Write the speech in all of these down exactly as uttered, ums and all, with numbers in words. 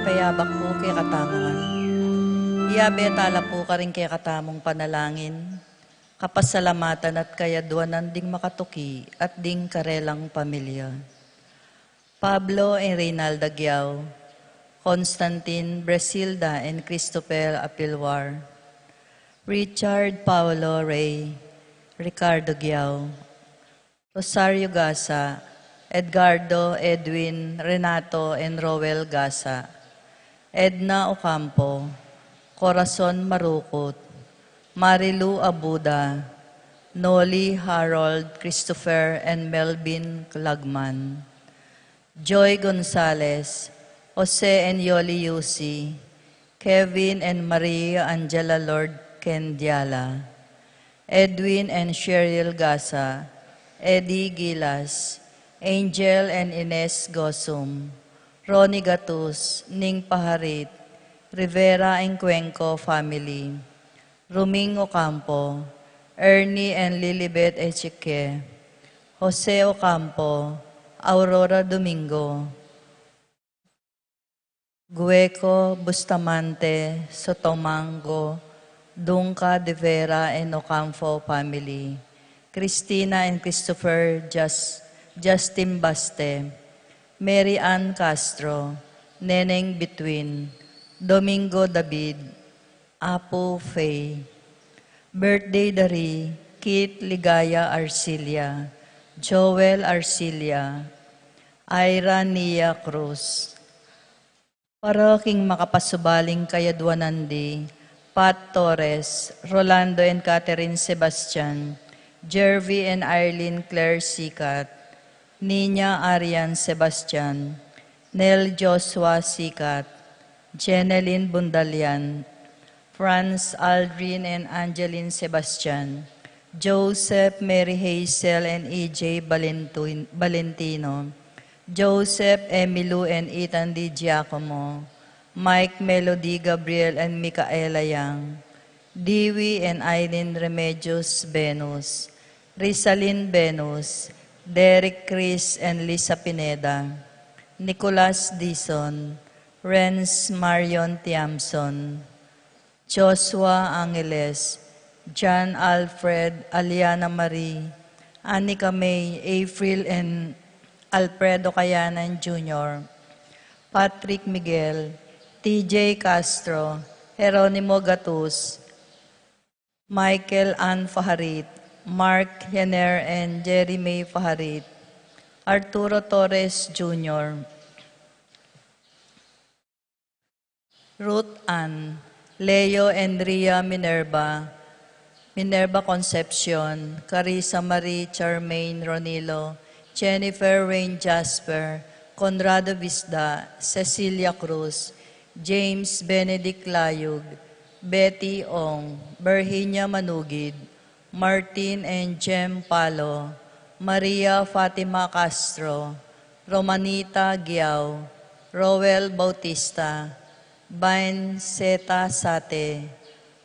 Payabak pu kekatamu ngan. Iyabe tala pu karing kekatamung panalangin, kapasalamatan at kayaduanan ding makatuki at ding karelang pamilya. Pablo and Reynalda Giao, Constantine, Bresilda and Christopher Apilwar, Richard Paulo Rey, Ricardo Giao, Rosario Gasa, Edgardo, Edwin, Renato, and Roel Gasa, Edna Ocampo, Corazon Marukut, Marilu Abuda, Noli, Harold, Christopher, and Melvin Lagman, Joy Gonzalez, Jose and Yoli Yusi, Kevin and Maria Angela Lord Kendiala, Edwin and Cheryl Gasa, Eddie Gilas, Angel and Ines Gosum, Ronnie Gatus, Ning Paharit, Rivera and Cuenco family, Ruming Ocampo, Ernie and Lilibet Echique, Jose Ocampo, Aurora Domingo, Gueco, Bustamante, Sotomango, Dunca, De Vera, and Ocampo family, Cristina and Christopher, Jus-, Justin Baste, Mary Ann Castro, Neneng Bituin, Domingo David, Apu Fey. Birthday dari, Kit Ligaya Arcilia, Joel Arcilia, Ira Nia Cruz. Para king makapasubaling kayaduanan di, Pat Torres, Rolando and Catherine Sebastian, Jervy and Arlene Claire Sicat, Nina Arian Sebastian, Nel Joshua Sicat, Jeneline Bundalian, Franz Aldrin and Angeline Sebastian, Joseph, Mary Hazel and E J Valentin-, Valentino, Joseph, Emilu and Ethan Di Giacomo, Mike, Melody, Gabriel and Micaela Yang, Dewey and Aileen Remedios Venus, Rizalin Venus, Derek Chris and Lisa Pineda, Nicolas Dizon, Renz Marion Tiamson, Joshua Angeles, John Alfred, Aliana Marie, Anika May, April and Alfredo Kayanan Junior, Patrick Miguel, T J Castro, Jeronimo Gatus, Michael Ann Fajarit, Mark Jenner and Jerry May Fajarit, Arturo Torres Junior, Ruth Ann, Leo and Ria Minerva, Minerva Concepcion, Carissa Marie, Charmaine Ronilo, Jennifer Rain Jasper, Conrado Visda, Cecilia Cruz, James Benedict Layug, Betty Ong, Virginia Manugid, Martin and Jem Palo, Maria Fatima Castro, Romanita Giao, Roel Bautista, Bain Seta Sate,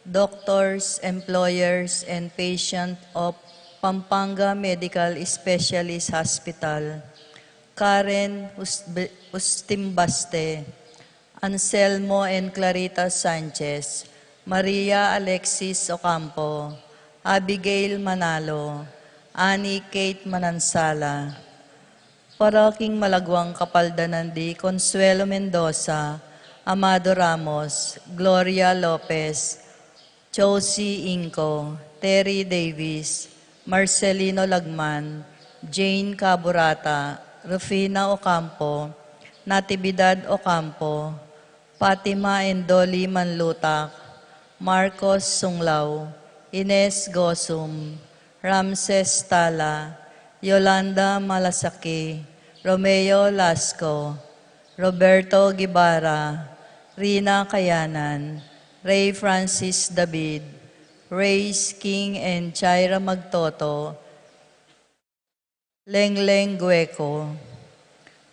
doctors, employers, and patient of Pampanga Medical Specialist Hospital, Karen Ust-, Ustimbaste, Anselmo and Clarita Sanchez, Maria Alexis Ocampo, Abigail Manalo, Annie Kate Manansala, para king malaguang kapaldanan di Consuelo Mendoza, Amado Ramos, Gloria Lopez, Josie Inco, Terry Davis, Marcelino Lagman, Jane Caburata, Rufina Ocampo, Natividad Ocampo, Fatima and Dolly Manlutak, Marcos Sunglao, Ines Gosum, Ramses Tala, Yolanda Malasaki, Romeo Lasco, Roberto Guevara, Rina Kayanan, Ray Francis David, Reyes King and Jaira Magtoto, Lengleng Gueco.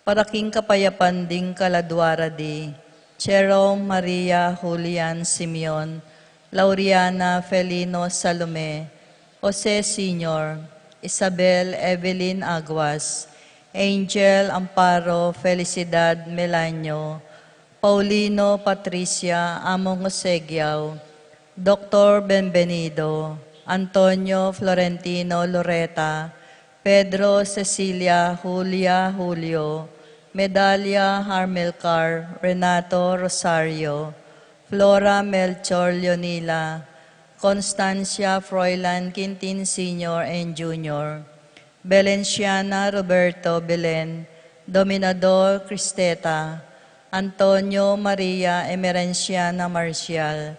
Para king kapayapan ding kaladua ra di Jerome Maria Julian Simeon, Lauriana Felino Salome, Jose Senior, Isabel Evelyn Aguas, Angel Amparo Felicidad Melanio, Paulino Patricia Among Osegiao, Doktor Benvenido, Antonio Florentino Loreta, Pedro Cecilia Julia Julio, Medalia Harmelcar Renato Rosario, Flora Melchor Leonila, Constancia Froilan Quintin Senior and Junior, Belenciana Roberto Belen, Dominador Cristeta, Antonio Maria Emerenciana Marcial,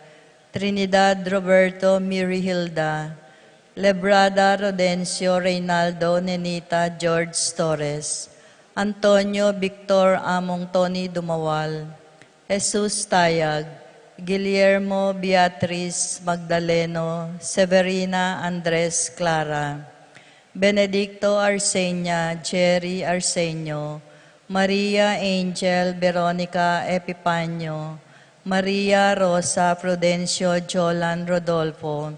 Trinidad Roberto Mirihilda, Lebrada Rodencio Reynaldo Nenita George Torres, Antonio Victor Among Tony Dumawal, Jesus Tayag, Guillermo Beatriz Magdaleno, Severina Andres Clara, Benedicto Arsenia, Jerry Arsenio, Maria Angel Veronica Epipanio, Maria Rosa Prudencio Jolan Rodolfo,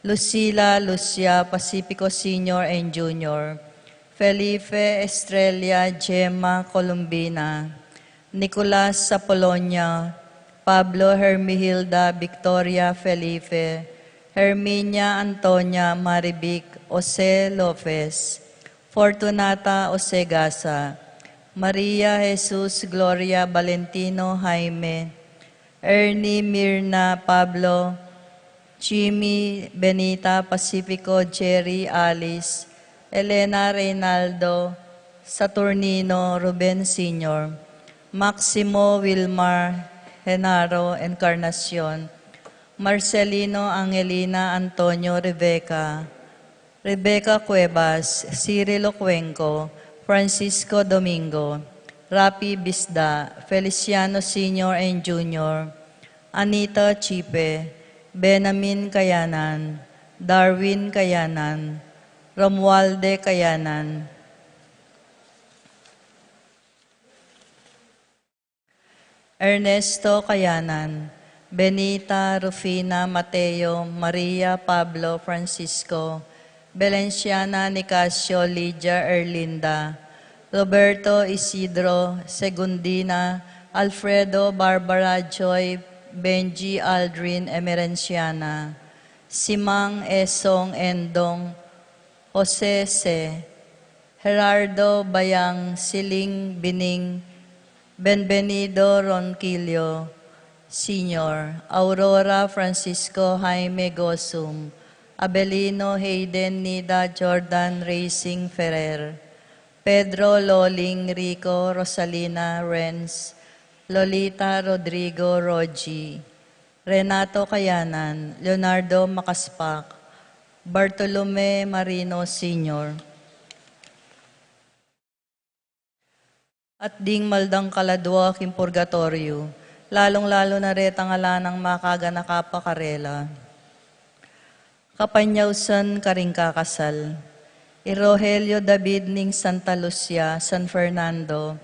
Lucila Lucia Pacifico Senior and Junior, Felipe Estrella Gemma Columbina, Nicolas Apolonia, Pablo Hermihilda Victoria Felipe, Herminia Antonia Marivic Jose Lopez, Fortunata Osegasa, Maria Jesus Gloria Valentino Jaime, Ernie Mirna Pablo, Jimmy Benita Pacifico Jerry Alice, Elena Reynaldo Saturnino Ruben Senior, Maximo Wilmar Genaro Encarnacion, Marcelino Angelina Antonio Rebecca, Rebecca Cuevas, Cirilo Cuenco, Francisco Domingo, Rapi Bisda, Feliciano Senior and Junior, Anita Chipe, Benamin Kayanan, Darwin Kayanan, Romualde Kayanan, Ernesto Kayanan, Benita, Rufina, Mateo, Maria, Pablo, Francisco, Belenciana, Nicasio, Lydia, Erlinda, Roberto, Isidro, Segundina, Alfredo, Barbara, Joy, Benji, Aldrin, Emerenciana, Simang, Esong, Endong, Jose C., Gerardo Bayang Siling Bining, Benvenido Ronquillo Senior, Aurora Francisco Jaime Gosum, Abelino Hayden Nida Jordan Racing Ferrer, Pedro Loling Rico Rosalina Renz, Lolita Rodrigo Rogi, Renato Kayanan, Leonardo Makaspak, Bartolome Marino Senior. At ding maldang kaladua king purgatoryo, lalung-lalu na retang ala nang makaganaka pa karela. Kapanyausan karing kakasal. I Rogelio David ning Santa Lucia, San Fernando,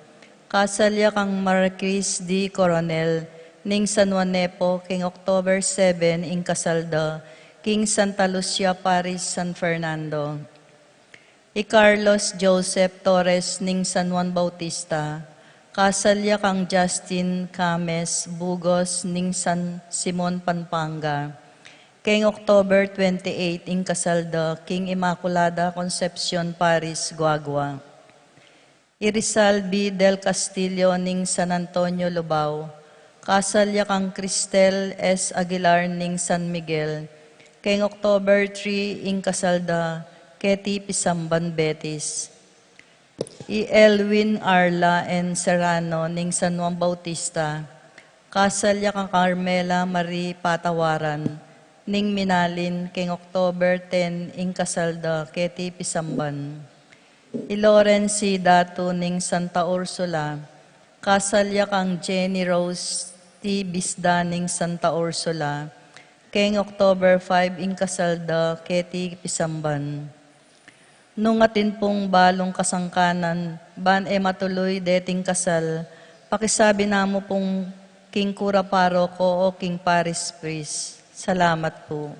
kasal ya kang Marquis D. Coronel ning San Juan Nepo, king October seven ing kasal da, king Santa Lucia Parish, San Fernando. I Carlos Joseph Torres ning San Juan Bautista, kasal ya kang Justin Cames Bugos ning San Simon, Pampanga, king October twenty-eight ing kasal da, king Immaculada Concepcion Parish, Guagua. I Rizal B. del Castillo ning San Antonio, Lubao, kasal ya kang Cristel S. Aguilar ning San Miguel, king October three ing kasal da, keti pisamban Betis. I Elwin Arla N. Serrano ning San Juan Bautista, kasal ya kang Carmela Marie Patawaran ning Minalin, king October ten ing kasal da, keti pisamban. I Lawrence C. Datu ning Santa Ursula, kasal ya kang Jenny Rose T. Bisda ning Santa Ursula, king October five ing kasal da, keti pisamban. Nung atin pung balung kasangkanan, ban e matuluy deting kasal, pakisabi na mu pung king kura paroko o king parish priest. Salamat pu.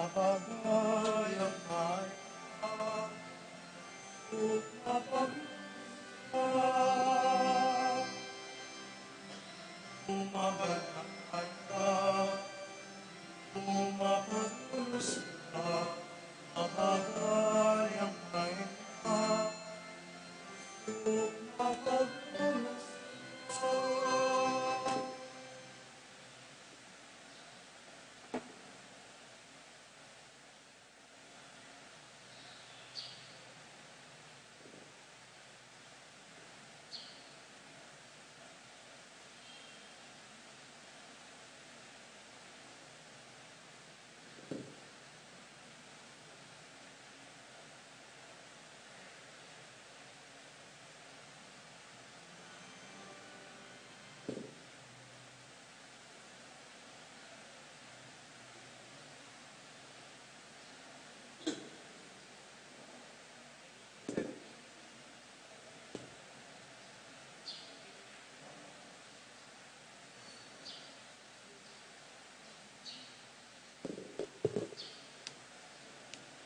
Mabagay ang paima, lusuk mapaglunos ya. Mabagay ang paima, lusuk mapaglunos ya. Mabagay ang paima, lusuk mapaglunos ya.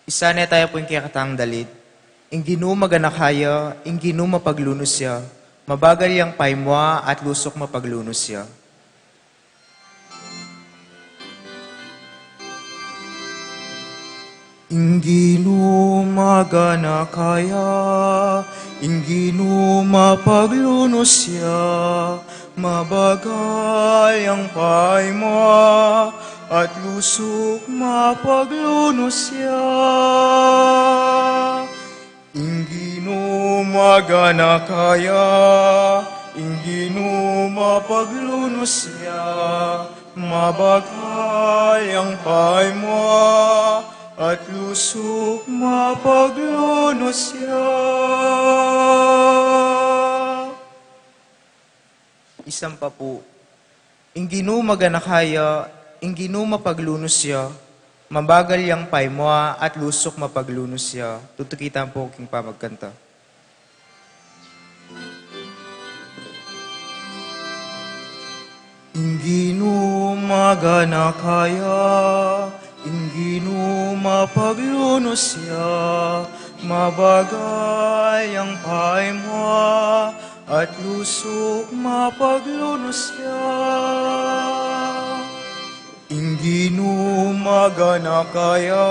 Isa ne tayu pu ing kekatang dalit. Ing Ginu maganaka ya, ing Ginu mapaglunus ya, mabagal yang paimua at lusuk mapaglunus ya. Ing Ginu maganaka ya, ing Ginu mapaglunus ya, mabagal yang paimua at lusuk mapaglunus ya. Ing Ginu maganaka ya, ing Ginu mapaglunus ya, mabagal yang paimua at lusuk mapaglunus ya. Isang pa pu. Ing Ginu maganaka ya, ing Ginu mapaglunus ya, mabagal yang paimua at lusuk mapaglunus ya. Tutuki tamu pu king pamagkanta. Ing Ginu maganaka ya, ing Ginu mapaglunus ya, mabagal yang paimua at lusuk mapaglunus ya. Ing Ginu maganaka ya,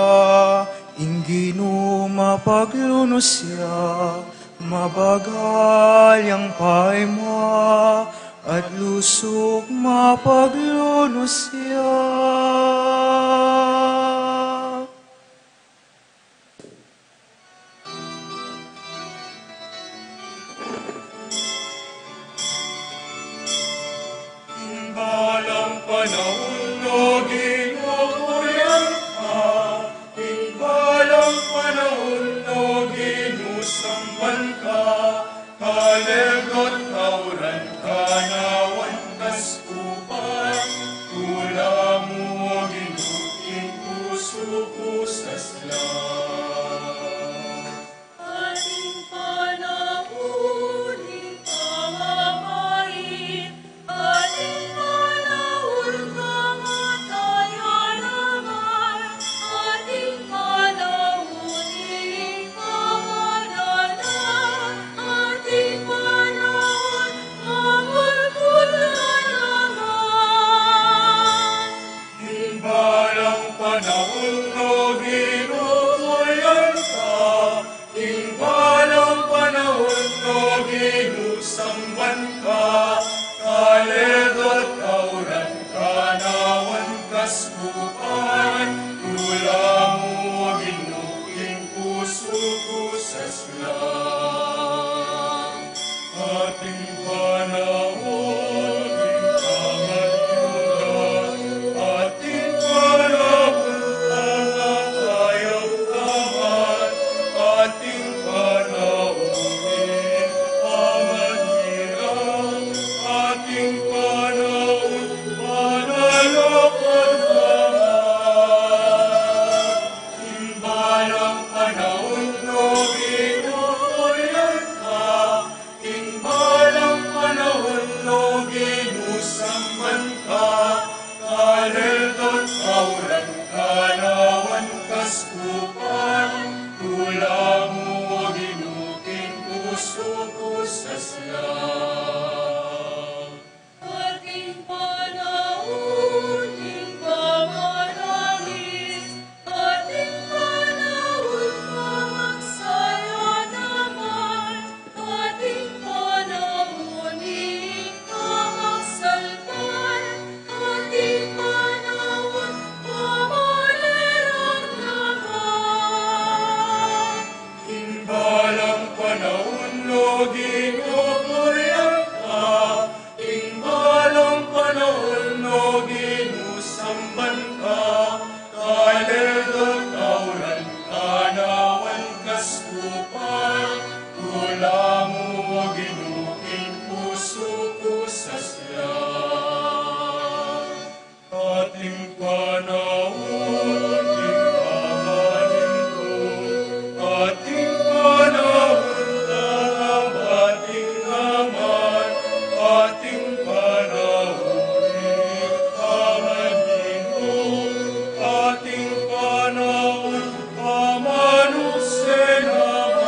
ing Ginu mapaglunus ya, mabagal yang paimua at lusuk mapaglunus ya. Ing balang panaun, O Ginu, purian ka. Ing balang panaun, O Ginu, samban ka. Kalegad kauran ka na wan kaskupan. Tula mu, O Ginu, ing pusu ku sasla. Ating panaun ning pamamait, ating panaun Ating panaun ning pamanangis, ating panaun pamagsaya naman, ating panaun ning pamagsalpan, ating panaun pamalerang naman. Ing balang panaun, O Ginu, purian ka. Ing balang panaun, O Ginu, samban ka. Kalel da tauran ka na wan kaskupan. Tula mu, O Ginu, king pusu ku sasya. Ating panaun ning pamanintun, ating panaun lalabati naman, ating panaun ning pamanintun, ating panaun pamanuse naman.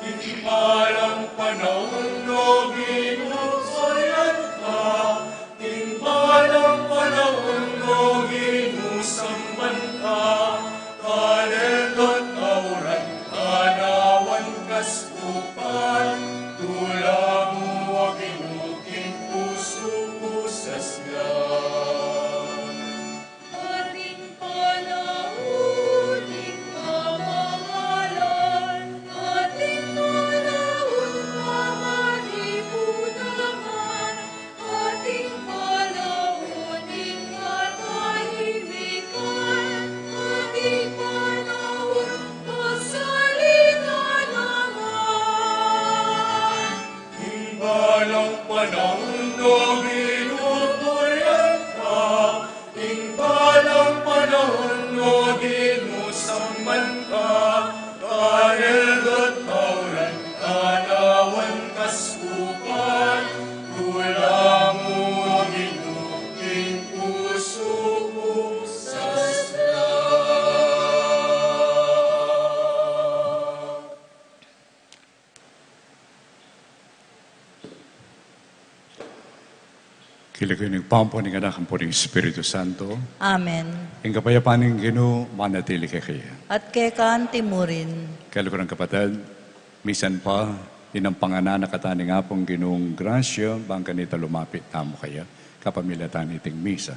Ing balang panaun, O Ginu, purian ka. Ing balang panaun, O Ginu, samban ka. Kalel da tauran ka na wan kaskupan. Tula mu, O Ginu, king pusu ku sasya. Ating panaun ning pamamahalan, ating panaun pamanipunaman, ating panaun ning katahimikan, ating panaun pagsalitan naman. Ing balang panaun, O Ginu, purian ka. Ing balang panaun, O Ginu, samban ka. Kalel da tauran ka na wan kaskupan. Tula mu, O Ginu, king pusu ku sasya. King lagyu ning Ibpa, ampo ning Anak, ampo ning Espiritu Santo. Amen. Ing kapayapan ning Ginu manatili kekayu. At keka anti mu rin. Kaluguran kapatad, misan pa, inampang na katamu ning Apung Ginung grasya, bang kanita lumapit tamu kaya, kapamilatan niting misa.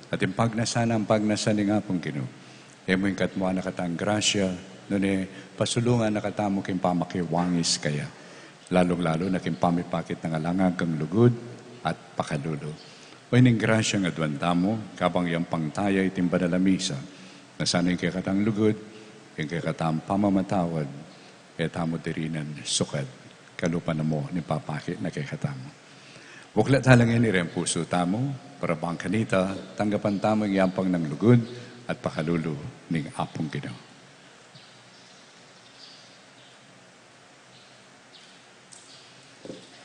At ing pagnasan na ning pagnasan ning Apung Ginu, e mu ing katmuan na katang grasya, nune pasulungan na katamu king pamakiwangis kaya, lalung-lalu na king pamipakit na ning alang anggang lugud at pakalulu. O ining grasyang aduan tamu, kabang yampang taya iting banal a misa, na sana ing kekatang lugud, ing kekatang pamamatawad, e tamu dirinan sukat, kalupa na mu ning papakit na kekatamu. Buklat tala ngeni reng pusu tamu, para bang kanita, tanggapan tamu ing yampang nang lugud at pakalulu ning Apung Ginu.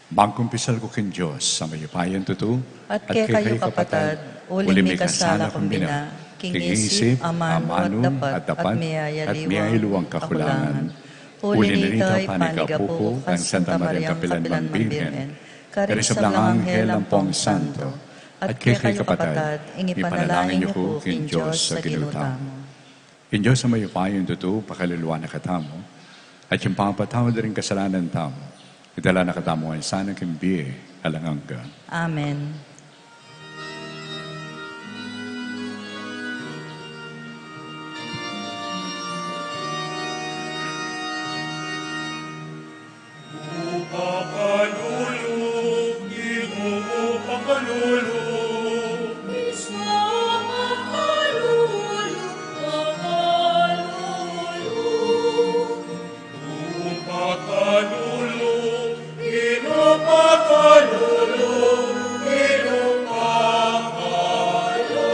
Bang kumpisal ku king Dios a mayupayang tutu, at kekayu kapatad, uling mikasala ku mina, king isip, amanu, at dapat, at miyayaliwang kakulangan. Uli na nita, panigapu ku kang Santa Mariang kapilan man Birhen, karing sablang anghel ampong santo, at kekayu kapatad, ing ipanalangin yu ku king Dios a Ginu tamu. Ing Dios a mayupayang tutu, pakaluluan na katamu, at ing pamapatawad da ring kasalanan tamu, idala na katamu ngan sana king bie alang angga. Amen. Pakalulu, Ginu, pakalulu. Mismo pakalulu, pakalulu. Pakalulu, Ginu, pakalulu, Ginu, pakalulu.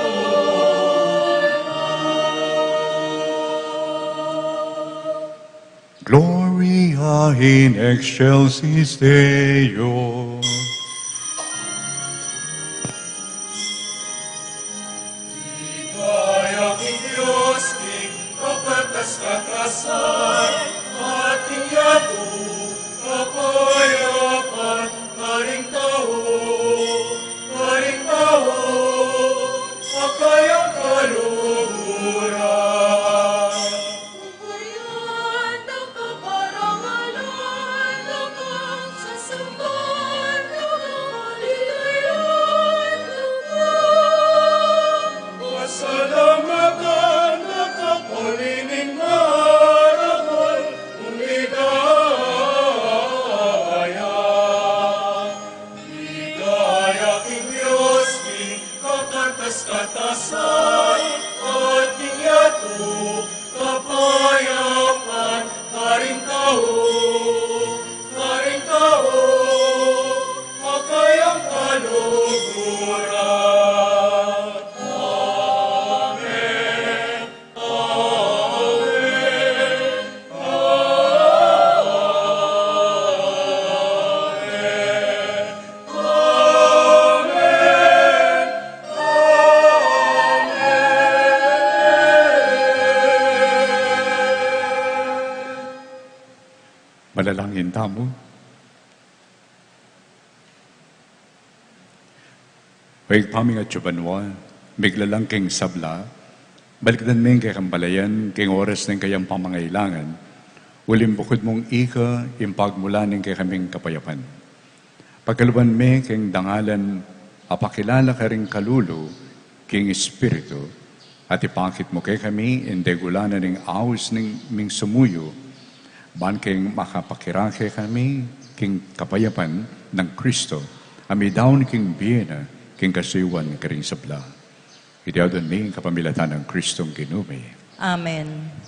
Gloria in excelsis Deo. Kaya king Dios king kapataskatasan, ating yatu, Manalangin tamu. O Ibpa mi, atsu ka banua, miglalang king sabla, balikdan me ing kekang balayan king oras ning kayang pamangailangan, uling bukud mung ika ing pagmula ning kekaming kapayapan. Pagkaluban me king dangalan a pakilala karing kalulu king Espiritu, at ipakit mu kekami ing degulanan ning aus ning ming sumuyu, ban king makapakirake kami king kapayapan nang Kristo, a midaun king bie na king kasuyuan karing sabla. Iti adwan mi king kapamilatan nang Kristong Ginu mi. Amen.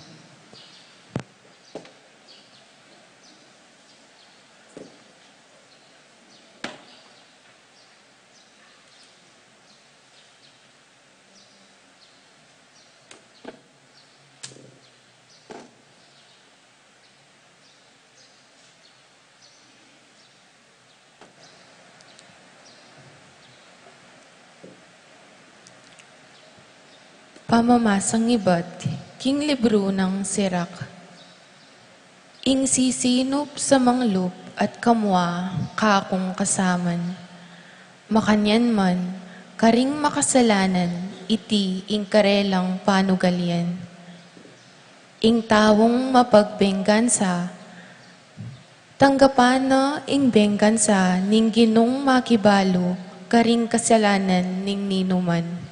Pamamasang ibat king libru nang Sirak. Ing sisinup sa manglup at kamua kakung kasaman, makanyan man karing makasalanan, iti ing karelang panugalian. Ing taung mapagbenggansa, tanggapan na ing benggansa ning Ginung makibalu karing kasalanan ning ninuman.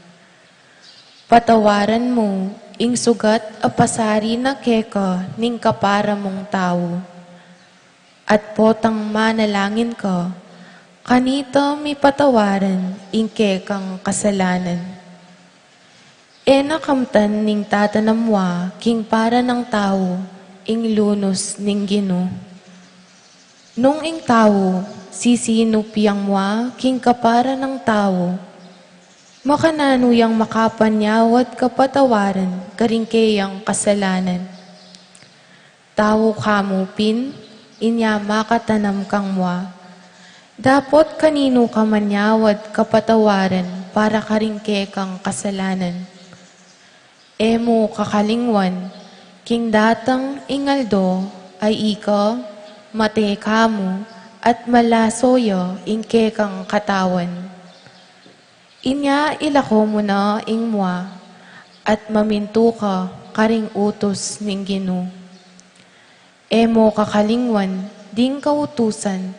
Patawaran mu ing sugat a pasari na keka ning kapara mung tau. At potang manalangin ka, kanita mipatawaran ing kekang kasalanan. E na kamtan ning tatanam wa king para nang tau ing lunus ning Ginu. Nung ing tau sisinup yang wa king kapara nang tau, makananu yang makapanyawad kapatawaran karing keyang kasalanan? Tau ka mu pin, inya makatanam kang wa. Dapot kaninu ka manyawad kapatawaran para karing kekang kasalanan? E mu kakalingwan, king datang ing aldo a ika, mate ka mu, at malaso ya ing kekang katawan. Inya ilako mu na ing mua, at mamintu ka karing utus ning Ginu. E mu kakalingwan ding kautusan,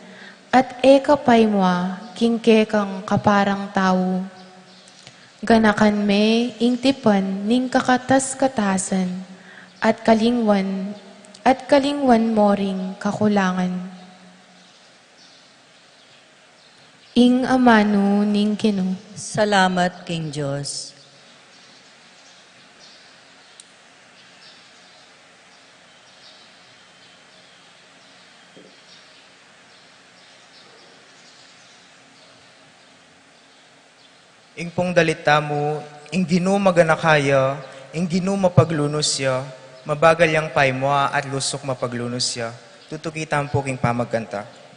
at e ka paimua king kekang kaparang tau. Ganakan me ing tipan ning kakatas-katasan, at kalingwan, at kalingwan mo ring kakulangan. Ing amanu ning Ginu. Salamat king Dios. Ing pung dalit tamu, ing Ginu maganaka ya, ing Ginu mapaglunus ya, mabagal yang paimua at lusuk mapaglunus ya. Tutuki tamu pu king pamagkanta.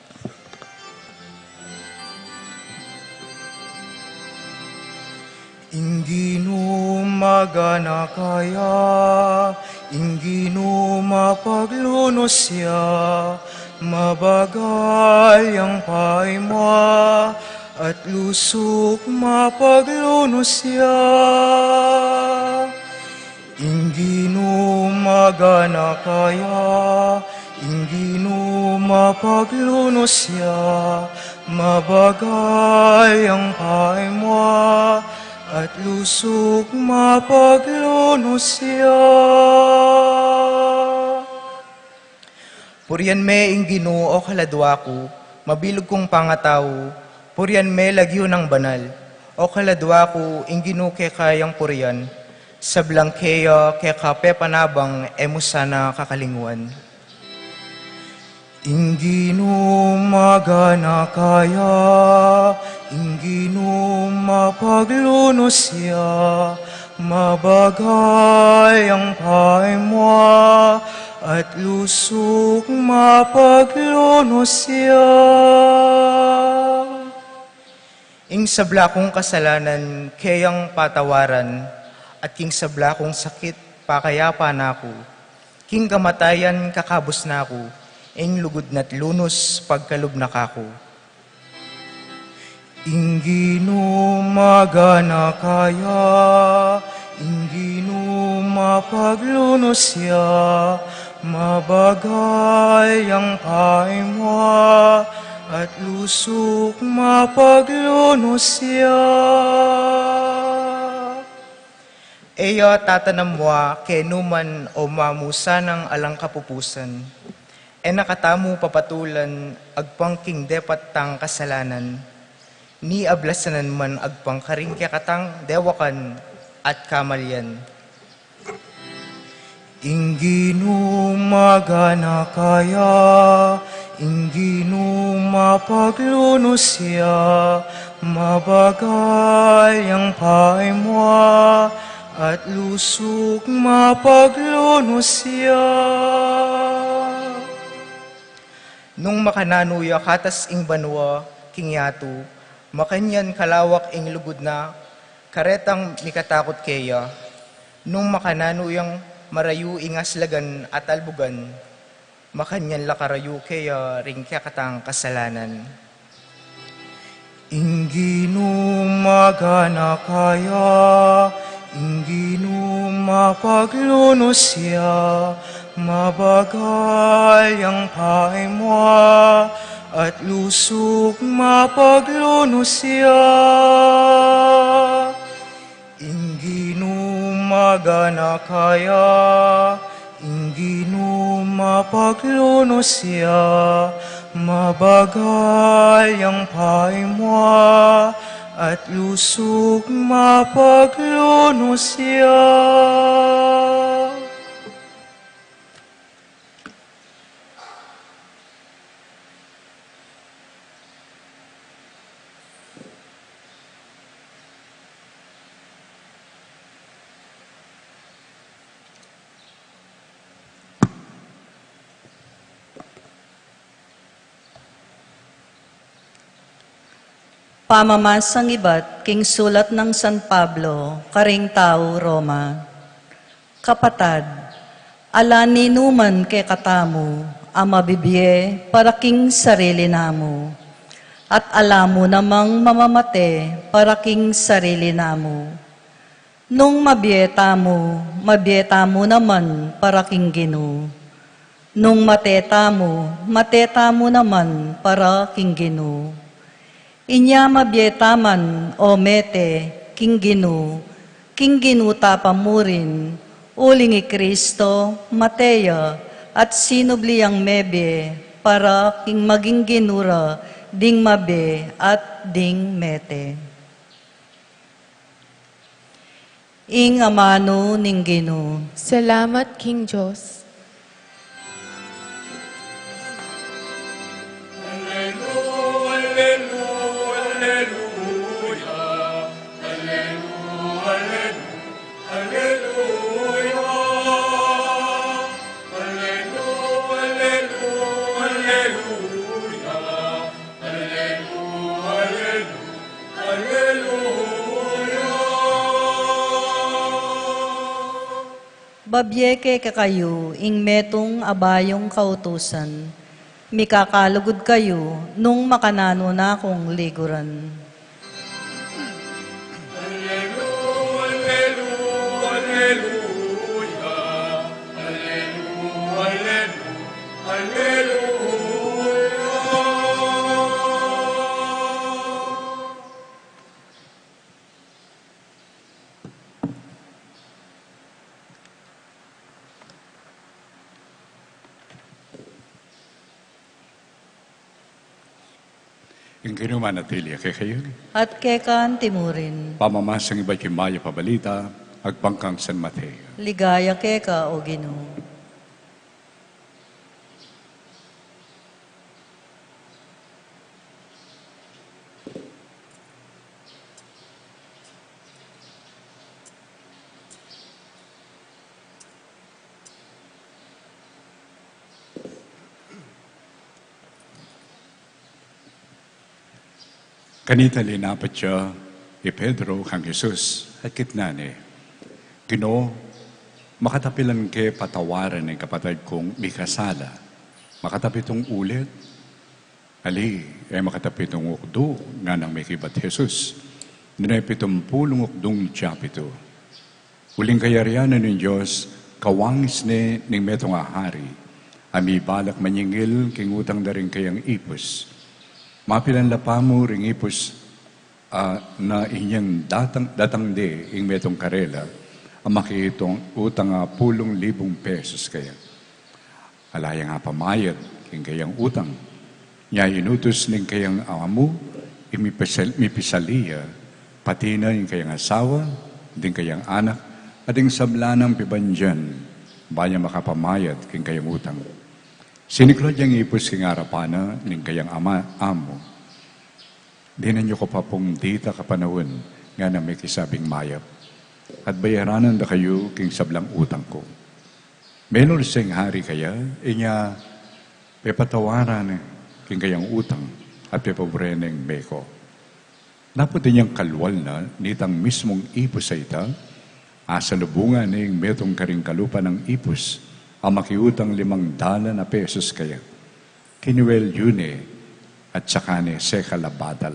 Ing Ginu maganaka ya, ing Ginu mapaglunus ya, mabagal yang paimua, at lusuk mapaglunus ya. Ing Ginu maganaka ya, ing Ginu mapaglunus ya, mabagal yang paimua, at lusuk mapaglunus ya. Purian me ing Ginu, o kaladua ku, mabilug kung pangatau, purian me lagyu nang banal. O kaladua ku, ing Ginu keka yang purian, sablang keya keka pepanabang e mu sana kakalingwan. Ing Ginu maganaka ya, ing Ginu mapaglunus ya, mabagal yang paimua, at lusuk mapaglunus ya. Ing sabla kung kasalanan keyang patawaran, at king sabla kung sakit pakayapa na ku. King kamatayan kakabus na ku, Ing lugud na't lunus pagkalub na kaku. Ing Ginu maganaka ya, ing Ginu mapaglunus ya, mabagal yang paimwa, at lusuk mapaglunus ya. E ya tatanam wa kenu man o mamu sanang alang kapupusan. E na katamu papatulan agpang king depat tang kasalanan, ni ablasanan man agpang karing kekatang dewakan at kamalian. Ing Ginu maganaka ya, ing Ginu mapaglunus ya, mabagal yang paimwa, at lusuk mapaglunus ya. Nung makananu ya katas ing banua king yatu, makanyan kalawak ing lugud na, karetang mikatakut keya. Nung makananu yang marayu ing aslagan at albugan, makanyan la karayu keya ring kekatang kasalanan. Ing Ginu maganaka ya, ing Ginu mapaglunus ya, mabagal yang paimwa, at lusuk mapaglunus ya. Ing Ginu maganaka ya, ing Ginu mapaglunus ya, mabagal yang paimwa, at lusuk mapaglunus ya. Pamamasang ibat king sulat nang San Pablo karing tau Roma. Kapatad, ala ninuman kekatamu a mabibie para king sarili namu, at ala mu namang mamamate para king sarili namu. Nung mabie tamu, mabie tamu naman para king Ginu. Nung mate tamu, mate tamu naman para king Ginu. Inya mabie ta man o mete king Ginu, king Ginu ta pa murin, uling i Kristo mate ya, at sinubli yang mebie para king maging Ginu ra ding mabie at ding mete. Ing amanu ning Ginu. Salamat king Dios. Aleluya, aleluya, aleluya. Babie ke kekayu ing metung a bayung kautusan, mikakalugud kayu nung makananu na kung liguran. Aleluya, aleluya, aleluya, aleluya, aleluya. Ing Ginu manatili ya kekayu. At keka anti murin. Pamamasang ibat king mayap a balita agpang kang San Mateo. Ligaya keka, o Ginu. Kanita linapat ya i Pedro kang Jesus at kitnan ne, Ginu, makatapilan ke patawaran ing kapatad kung mikasala Makatapitung ulit, ali, e makatapitung ukdu, nganang mekibat Jesus, nune pitumpulung ukdung tsapitu. Uling kayarian na ning Dios, kawangis ne ning metung a hari, a mibalak manyingil king utang da ring kayang ipus. Mapilan la pamu ring ipus, a, na inyang datang, datang de ing metung karela, a makiutang a pulung libung pesos kaya. Ala yang apamayad king kayang utang. Nya inutus ning kayang amu, ing mipisal-, mipisali ya, pati na ing kayang asawa, ding kayang anak, at ding sabla nang pibandian, ba yang makapamayad king kayang utang. Siniklaud yang ipus king arapan na ning kayang ama, amu. Dinan yu ku pa pung dita kapanaun, nganang mekisabing mayap, at bayaranan da kayu king sablang utang ku. Menurse ing hari kaya, inya pepatawaran ne king kayang utang, at pepabure ne ing meko. Dapot inyang kalual na nitang mismung ipus a ita, asalubungan ne ing metung karing kalupa nang ipus, a makiutang limang dalan a pesos kaya. Kinuelyo ne, at saka ne sekal a batal.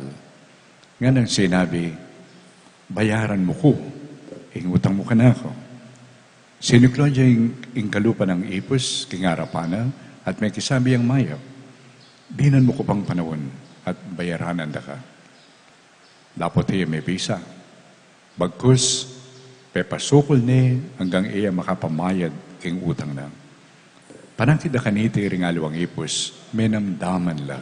Nganang sinabi, "Bayaran mu ku ing utang mu kanaku." Siniklaud ya ing, ing kalupa nang ipus king arapan na, at mekisabi yang mayap, "Dinan mu ku pang panaun, at bayaranan da ka." Dapot e ya mebisa. Bagkus, pepasukul ne anggang e ya makapamayad king utang na. Panakit da kaniti ring aliwang ipus, menamdaman la.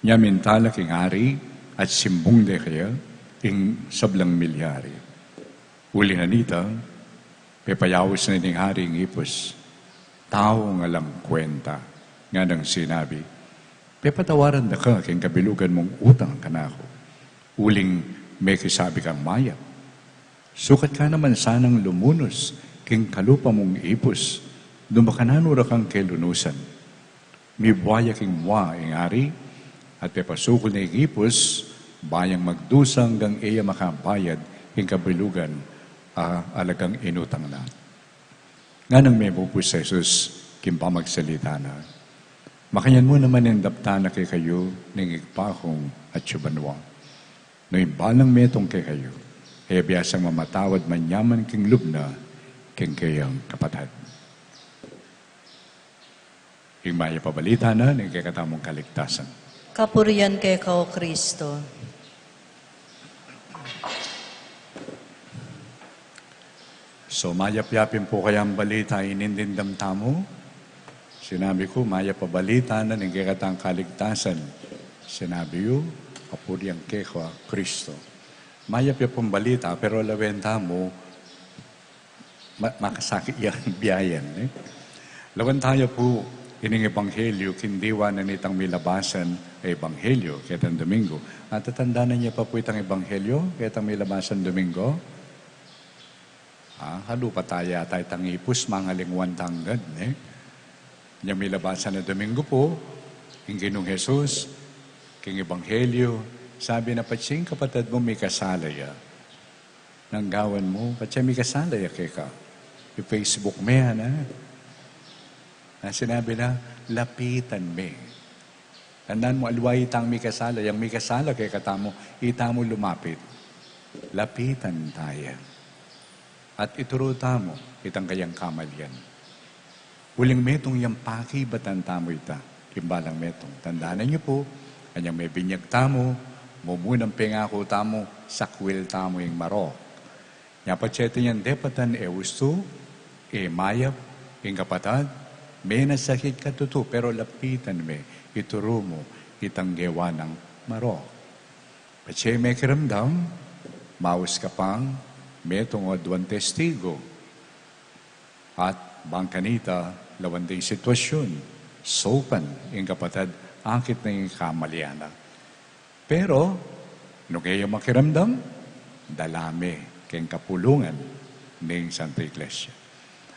Nya minta la king hari, at simbung de kaya ing sablang milyari. Uli na nita, pepayaus ne ning hari ing ipus, "Tau ngan alang kwenta," nganang sinabi, "Pepatawaran da ka king kabilugan mung utang kanaku." Uling mekisabi kang mayap, "Sukat ka naman sanang lumunus king kalupa mung ipus, duma ka nanu ra kang kelunusan." Mibua ya king mua ing hari, at pepasukul ne ing ipus, ba yang magdusa anggang e ya makabayad king kabilugan a alagang inutang na. Nganang mebubus i Jesus king pamagsalita na, "Makanyan mu naman ing daptan na kekayu ning Ibpa kung atsu banua. Nung ing balang metung kekayu, e biasang mamatawad manyaman king lub na king kayang kapatad." Ing mayap a balita na ning kekatamung kaligtasan. Kapurian keka, O Kristo. So, mayap ya pin pu kayang balita inintindam tamu? Sinabi ku, mayap a balita na ning kekatang kaligtasan. Sinabi yu, "Kapurian keka, Kristo." Mayap ya pung balita, pero lawen tamu, ma-, makasakit ya biayan, e? Lawen taya pu ining ebanghelyo, king diwa na nitang milabasan a ebanghelyo ketang Domingo. At tatandanan ye pa pu itang ebanghelyo ketang milabasan Domingo? A, halupa taya, taya itang ipus, mangalingwan tang gad, e? Inyang milabasan a Domingo pu, ing Ginung Jesus, king ebanghelyo, sabi na, "Patse ing kapatad mu mikasala ya, nanu ing gawan mu?" "Patse mikasala ya keka?" I-Facebook me, ana. Nung sinabi na, "Lapitan me." Tandanan mu, aliwa itang mikasala, yang mikasala kekatamu, itamu lumapit. Lapitan taya. At ituru tamu itang kayang kamalian. Uling metung yang pakibatan tamu ita king balang metung. Tandanan yu pu, anyang mebinyag tamu, mumunang pengaku tamu, sakwil tamu ing marok. Nya patse atin yang depatan, e ustu, e mayap ing kapatad, menasakit ka tutu, pero lapitan me, ituru mu itang gewa nang marok. Patse mekiramdam, maus ka pang metung o aduang testigo. At bang kanita, lawan ding sitwasyun, saupan ing kapatad, akit na ing kamalian na. Pero nung e ya makiramdam, dala me keng kapulungan ning Santa Iglesia.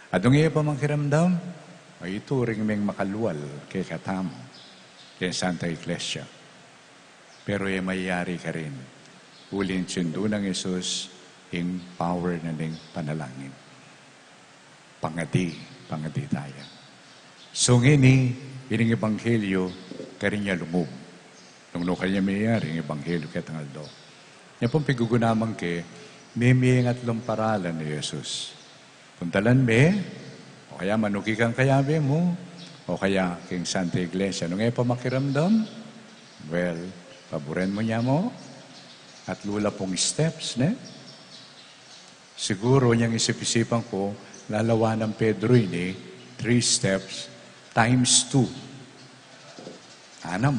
At nung e ya pa makiramdam, maituring meng makalual kekatamu keng Santa Iglesia. Pero e mayari karin, uling sindu nang Jesus ing power na ning panalangin. Pangadi, pangadi taya. So ngeni, Ining ebanghelyo karin ya lungub. Nung nukarin ya meyari ing ebanghelyo ketang aldo, nya pung pigugunaman ke, mie-, mie ing atlung paralan i Jesus. Puntalan me, o kaya manuki kang kayabe mu, o kaya king Santa Iglesia. Nung e pa makiramdam, well, paburen mu nya mu, atlu la pung steps, ne? Siguru nyang isip-isipan ku, lalawan nang Pedro ini, three steps times two. Anam.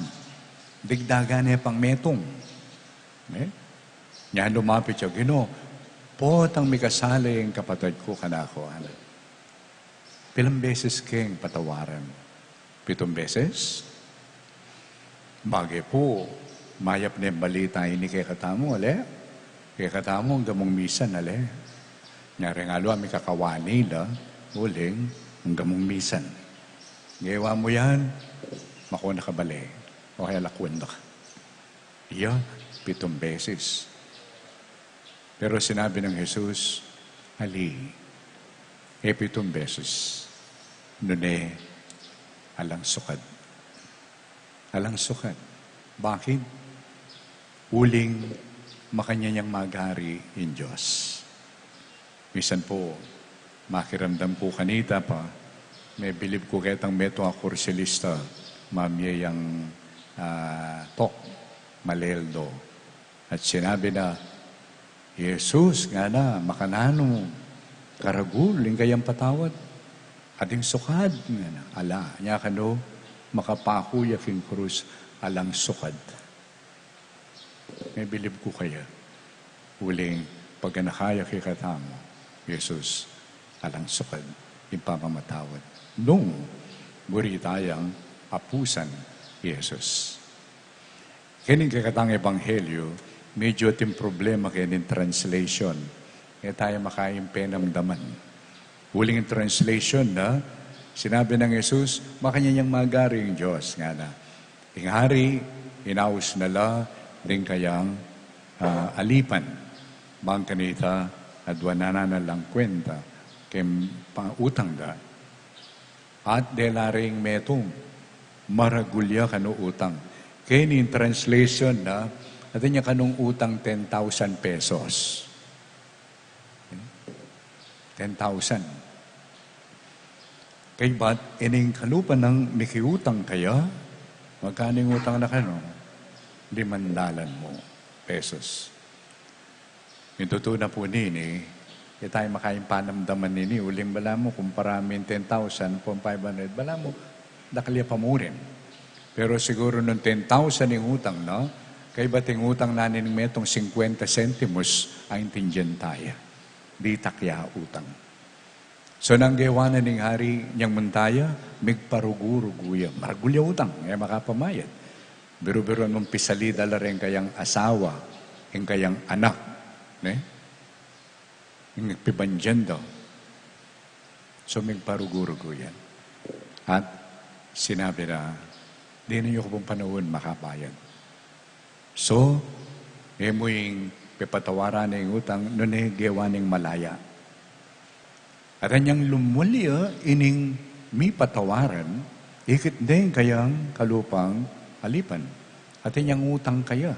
Digdagan ne pang metung. Ne? Nya lumapit ya, "Ginu, potang mikasala ing kapatad ku kanaku," ana. "Pilang beses keng patawaran?" "Pitung beses?" "Bage pu, mayap ne ing balita ini kekatamu, ale? Kekatamu, anggang mung misan, ale? Nya reng aliwa mikakawani la, uling anggang mung misan. Gewa mu yan, makuna ka bale, o kaya lakwan da ka." Iya, pitung beses. Pero sinabi nang Jesus, "Ali, e pitung beses, nune alang sukad." Alang sukad. Bakit? Uling makanyan yang magari ing Dios. Misan pu, makiramdam ku kanita pa, mebilib ku ketang metung a kursilista, mamie yang, ah, tok, maleldo. At sinabi na, "Jesus," ngana, "makananu karagul ing kayang patawad? Ating sukad?" ngana. "Ala," nya kanu, "makapaku ya king krus alang sukad." Mebilib ku kaya. Uling paganakan ya kekatamu, Jesus, alang sukad ing pamamatawad nung buri tayang apusan Jesus. Kening kekatang ebanghelyo, medyo ating problema kening translation. E taya makaing penamdaman. Uling translation na, sinabi nang Jesus, "Makanyan yang magari ing Dios," ngana. Ing hari, inaus na la ding kayang, ah, alipan. Bang kanita, adwanan na lang kwenta keng pa-, utang da. At dela ring metung, maragul ya kanu utang. Keni ing translation na, atin ya kanung utang ten thousand pesos. Ten thousand. Kaybat, ining kalupa nang mikiutang kaya, magkanu ing utang na kanu? Limandalan mu pesos. Ing tutu na pu nini, e taya makaing panamdaman nini, uling balamu, kumpara mu ing ten thousand ampong five hundred, balamu, dakal ya pa mu rin. Pero siguru nung ten thousand ing utang na, kaybat ing utang na ning metung singkwenta sentimus, aintindian taya. Ditak ya utang. So, nang gewa na ning hari, nyang munta ya, migparugu-rugu ya. Maragul ya utang, e makapamayad. Biru-biruan mung pisalida la reng kayang asawa, ing kayang anak, ne? Ing pibandian da. So, migparugu-rugu ya. At sinabi na, "Dinan yu ku pung panaun makabayad." So, e mu ing pepatawaran ing utang, nune gewa ning malaya. At anyang lumulya ining mipatawaran, ikit deng kayang kalupang alipan. At anyang utang kaya,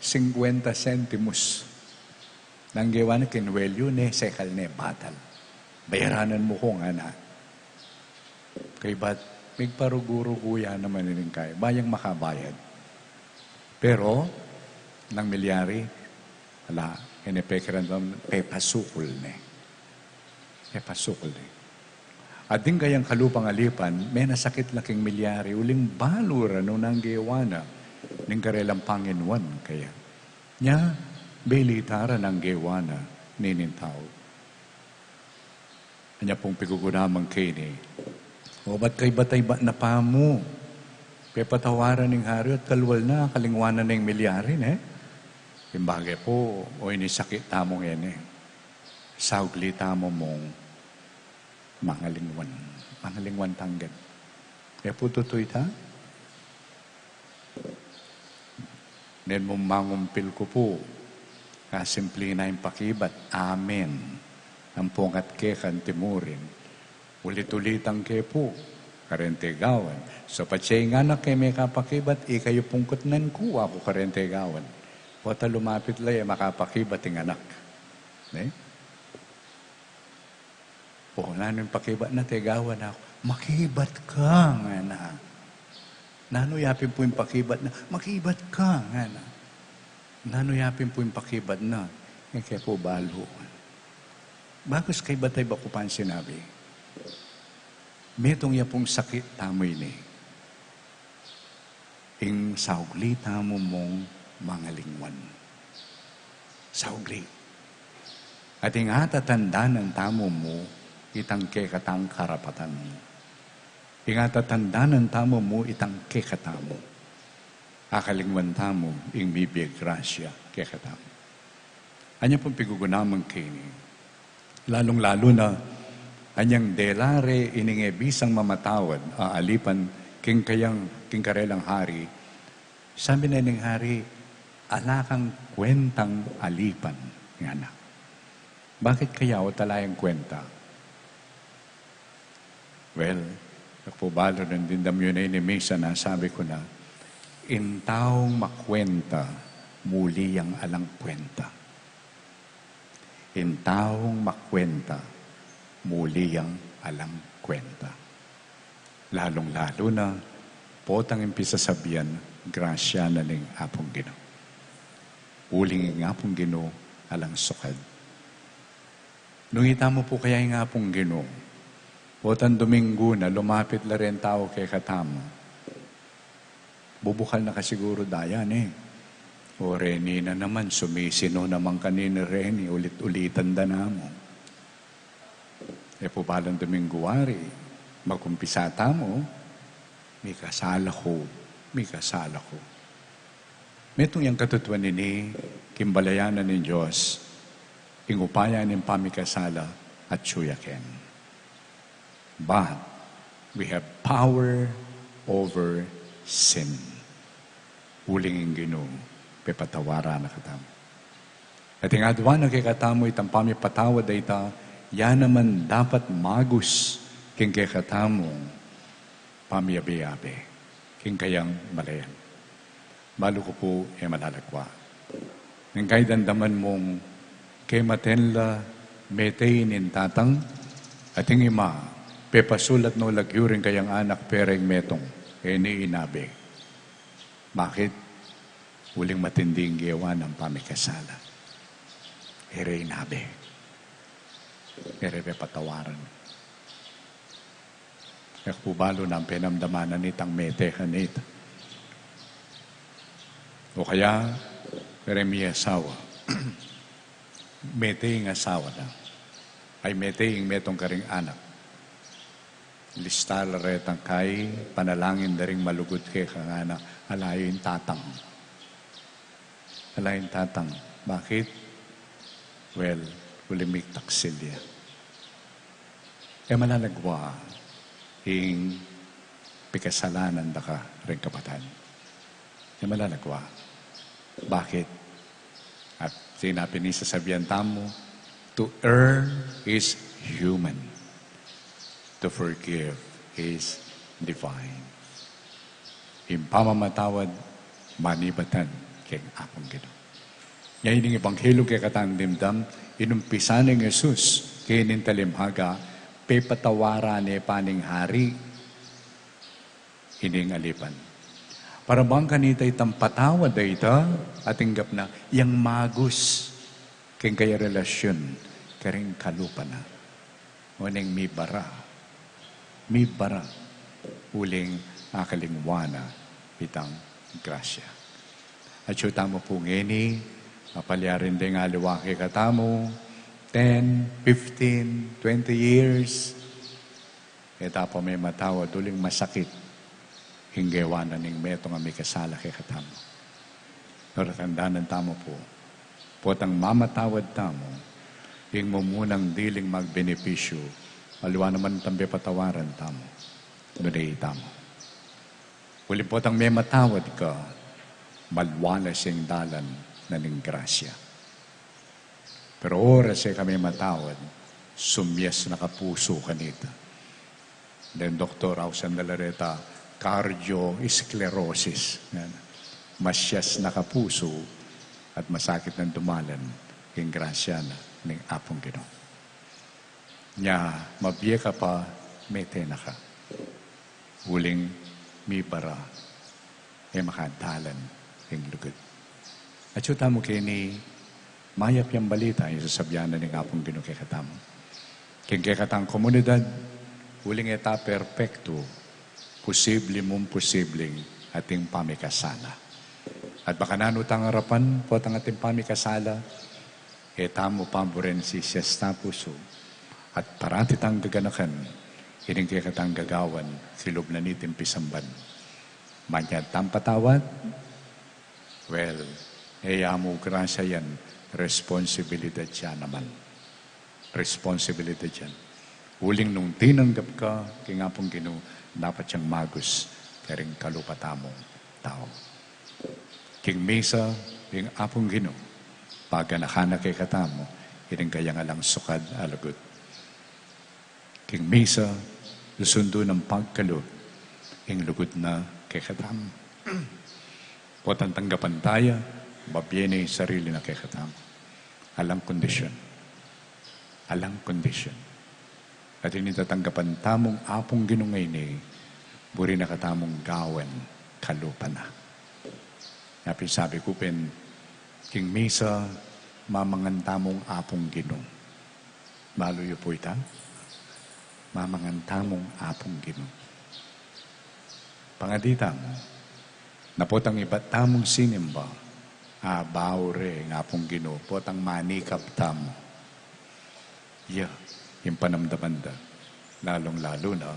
singkwenta sentimus. Nang gewa na, kinuelyu ne, sekal ne, batal. "Bayaranan mu ku," ngana. Kaybat, migparugu-rugu ya naman ining kaya. Bayang makabayad. Pero, nang milyari, ala, e ne pekiramdam, pepasukul ne. Pepasukul ne. At ding kayang kalupang alipan, menasakit la king milyari, uling balu ra nung nang gewa na ning karelang panginuan kaya. Nya, belita ra nang gewa na nining tau. Anya pung pigugunaman keni, "O, bat kaybat a ibat na pamu pepatawaran ning hari at kalwal na, kalingwanan na ing milyari, ne?" Ing bage pu, o, ini sakit tamu ngeni, saugli tamu mung mangalingwan. Mangalingwan tanggan. E pu tutu ita? Nen mung mangumpil ku pu, kasimpli na ing pakibat, "Amen." Ampong at keka anti mu rin. Ulit-ulitan ke pu, Kareng tegawan. So, patse ing anak e makapakibat, ikayu pung kutnan ku, aku kareng tegawan. Pota lumapit la, e makapakibat ing anak. Ne? O, nanu ing pakibat na, tegawan aku? Makibat ka, ngana. Nanu yapin pu ing pakibat na? Makibat ka, ngana. Nanu yapin pu ing pakibat na? E ke pu balu. Bagus kaibat, ibat ku pang sinabi. Metung ya pung sakit tamu ini. Ing saugli tamu mung mangalingwan. Saugli. At ing atatandanan tamu mu itang kekatang karapatan. Ing atatandanan tamu mu itang kekatamu. Akalingwan tamu ing mibie grasya kekatamu. Anya pung pigugunaman keni. Lalung-lalu na, anyang dela re ining e bisang mamatawad a alipan king kayang, king karelang hari. Sabi na ning hari, ala kang kwentang alipan, ngana. Bakit kaya o talayang kwenta? Well, aku pu balu nung dimdam yu na ini misa, nasabi ku na, ing taung makwenta, muli yang alang kwenta. Ing taung makwenta, muli yang alang kwenta. Lalung-lalu na, potang ing pisasabian, grasya na ning Apung Ginu. Uling ing Apung Ginu, alang sukad. Nung itamu pu kaya ing Apung Ginu, potang Dominggu na, lumapit la reng tau kekatamu. Bubukal na ka siguru daya, ne? O reni na naman, sumisinu naman kanini reni, ulit-ulitan da namu. E pu balang Dominggu wari, magumpisa tamu, mikasala ku, mikasala ku. Metung yang katutuan ini, king balayan na ning Dios, ing upaya ning pamikasala atyu ya ken. But we have power over sin. Uling ing Ginu, pepatawaran na katamu. At ing adwan na kekatamu itang pamipatawad a ita, ya naman dapat magus king kekatamung pamiyabe-yabe, king kayang malayan. Balu ku pu e malalagwa. Nung kayang damdaman mung kematen la mete ing tatang, at ing ima, pepasulat no lagyu ring kayang anak, pera ing metung, e ne inabe. Bakit? Uling matindi ing gewa nang pamikasala. E re inabe. E re pepatawaran. E ku pu balu nung penamdaman na nitang mete kanita. O kaya, e re miasawa. Mete ing asawa na. Ay mete ing metung karing anak. Lista la retang kai, panalangin da ring malugud keka ngana, ala yu ing tatang. Ala yu ing tatang. Bakit? Well, uling miktaksil ya. E malalagwa ing pikasalanan da ka ring kapatad. E malalagwa. Bakit? At sinabi ning sasabian tamu, to err is human, to forgive is divine. Ing pamamatawad, manibatan keng Apung Ginu. Nya ining ebanghelyu kekatang dimdam, inumpisa neng Jesus, keni ning talinghaga, pepatawaran ne pa ning hari ining alipan. Para bang kanita itang patawad a ita, atin gap na, yang magus, keng kaya relasyun, karing kalupa na. Oneng mibara, mibara, uling akalingwan na itang grasya. Atyu tamu pu ngeni, apalyarin deng aliwa kekatamu, ten, fifteen, twenty years, e ta pa mematawad uling masakit ing gewa na ning metung a mikasala kekatamu. Pero tandanan tamu pu, potang mamatawad tamu, ing mumunang diling magbenepisyu, aliwa naman itang pepatawaran tamu, nune itamu. Uling potang mematawad ka, malwalas ing dalan na ning grasya. Pero oras e ka mematawad, sumyas na ka pusu kanita. Deng doktor, ausan da la reta cardiosclerosis. Yan. Masias na kapusu at masakit nang dumalan king grasya na ning Apung Ginu. Nya, mabie ka pa, mete na ka. Uling mibara, e makadalan ing lugud. Atyu tamu keni, mayap yang balita ing sasabian na ning Apung Ginu kekatamu. King kekatang komunidad, uling e ta perpektu, posible mung posibleng ating pamikasala. At baka nanu tang arapan potang ating pamikasala, e tamu paburen sisias tapusu, at parati tang gaganakan ining kekatang gagawan king lub na niting pisamban. Manyad tang patawad, well, e ya mu grasya yan, responsibilidad ya naman. Responsibilidad yan. Uling nung tinanggap ka king Apung Ginu, dapat yang magus karing kalupa tamung tau. King misa, ing Apung Ginu, paganakan na kekatamu ining kayang alang sukad a lugud. King misa, susundu nang pagkalub ing lugud na kekatamu. Potang tanggapan taya, babie ne ing sarili na kekatamu. Alang kondisyon. Alang kondisyon. At ining tatanggapan tamung Apung Ginu ngeni, buri na katamung gawan kalupa na. Nya pin sabi ku pin, king misa, mamangan tamung Apung Ginu. Balu yu pu ita? Mamangan tamung Apung Ginu. Pangadi tamu, na potang ibat tamung sinimba, a, bau re ing Apung Ginu, potang manikap tamu. Ya, ing panamdaman da, lalung-lalu na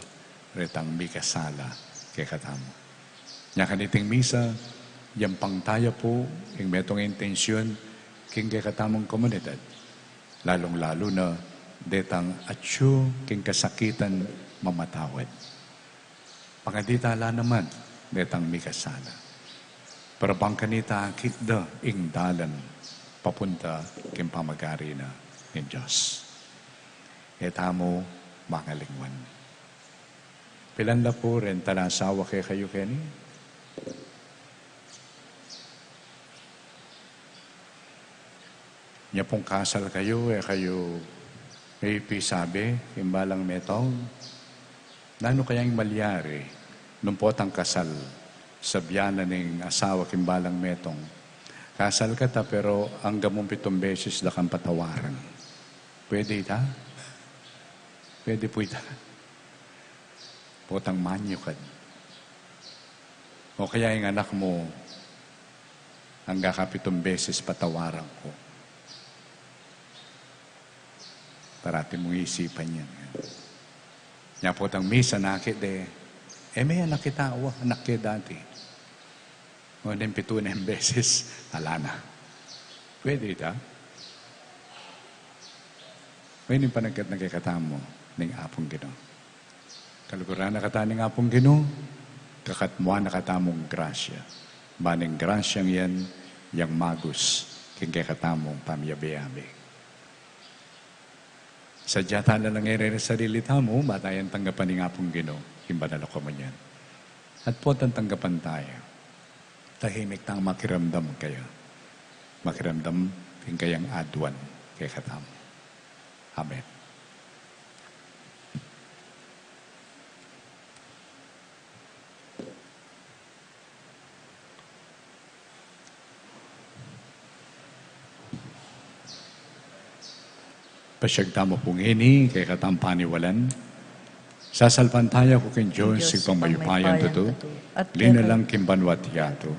retang mikasala kekatamu. Nya kaniting misa, yampang taya pu ing metung intensyon king kekatamung komunidad, lalung-lalu na detang atyu king kasakitan mamatawad. Pangadi ta la naman detang mikasala. Para bang kanita akit da ing dalan papunta king pamagari na ning Dios. E tamu mangalingwan. Pilan la pu reng talasawa kekayu keni? Nya pung kasal kayu, e kayu mepisabi king balang metung? Nanu kaya ing malyari nung potang kasal, sabian na ning asawa king balang metung, "Kasal ka ta, pero angga mung pitung beses da kang patawaran." Pwede ita? Pwede pu ita? Potang manyukad. O kaya ing anak mu, "Angga ka pitung beses patawaran ku." Parati mung isipan yan. Nya potang misa, nakit de, "E me anak kita, wa, anak ke dati." O, ning pitu neng beses, ala na. Pwede ita? Pwede panagkat na kekatamu ning Apung Ginu. Kaluguran na kata ning Apung Ginu, kakatmuan na katamung grasya. Ban ing grasyang yan, yang magus king kekatamung pamiyabe-yabe. Sadya tala nang e re ing sarili tamu, ba tayang tanggapan ning Apung Ginu king banal a komunyon. At potang tanggapan taya, tahimik tang makiramdam kaya. Makiramdam king kayang aduan kekatamu. Amen. Pasyag tamu pu ngeni king kekatang paniwalan. Sasalpantaya ku king Dios, Ibpang mayupayang tutu, at linalang king banua't yatu,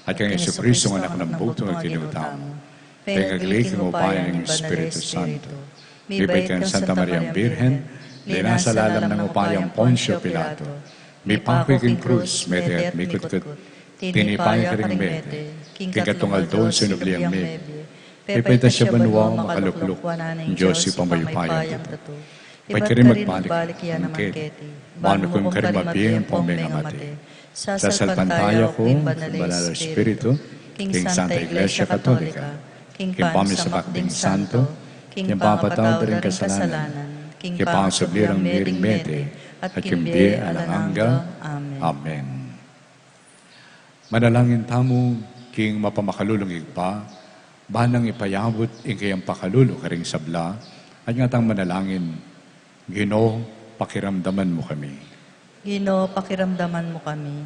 at kang Jesucristo, Anak nang bugtung a Ginu tamu, pengagli king upaya ning Espiritu Santo, mibait kang Santa Mariang Birhen, linasa lalam ning upaya nang Poncio Pilato, mipaku king krus, mete at mikutkut, tinipa ya karing mete, king katlung aldo sinubli yang mebie, pepaitas ya banua, makalukluk wanan ning Dios Ibpang mayupayang tutu. Ibat karin magbalik ya naman keti, ban mamukum karing mabie ampong mengamate. Sasalpantaya ku king Banal a Espiritu, king Santa Iglesia Katolika, king pamisabak ding santo, king pangapatawad da ring kasalanan, king pangasubli rang mie ring mete, At king bie alang angga. Amen. Amen. Manalangin tamu king mapamakalulung Ibpa, ba nang ipayabut ing kayang pakalulu karing sabla, at ngatang manalangin, Ginu, pakiramdaman mu kami. Ginu, pakiramdaman mu kami.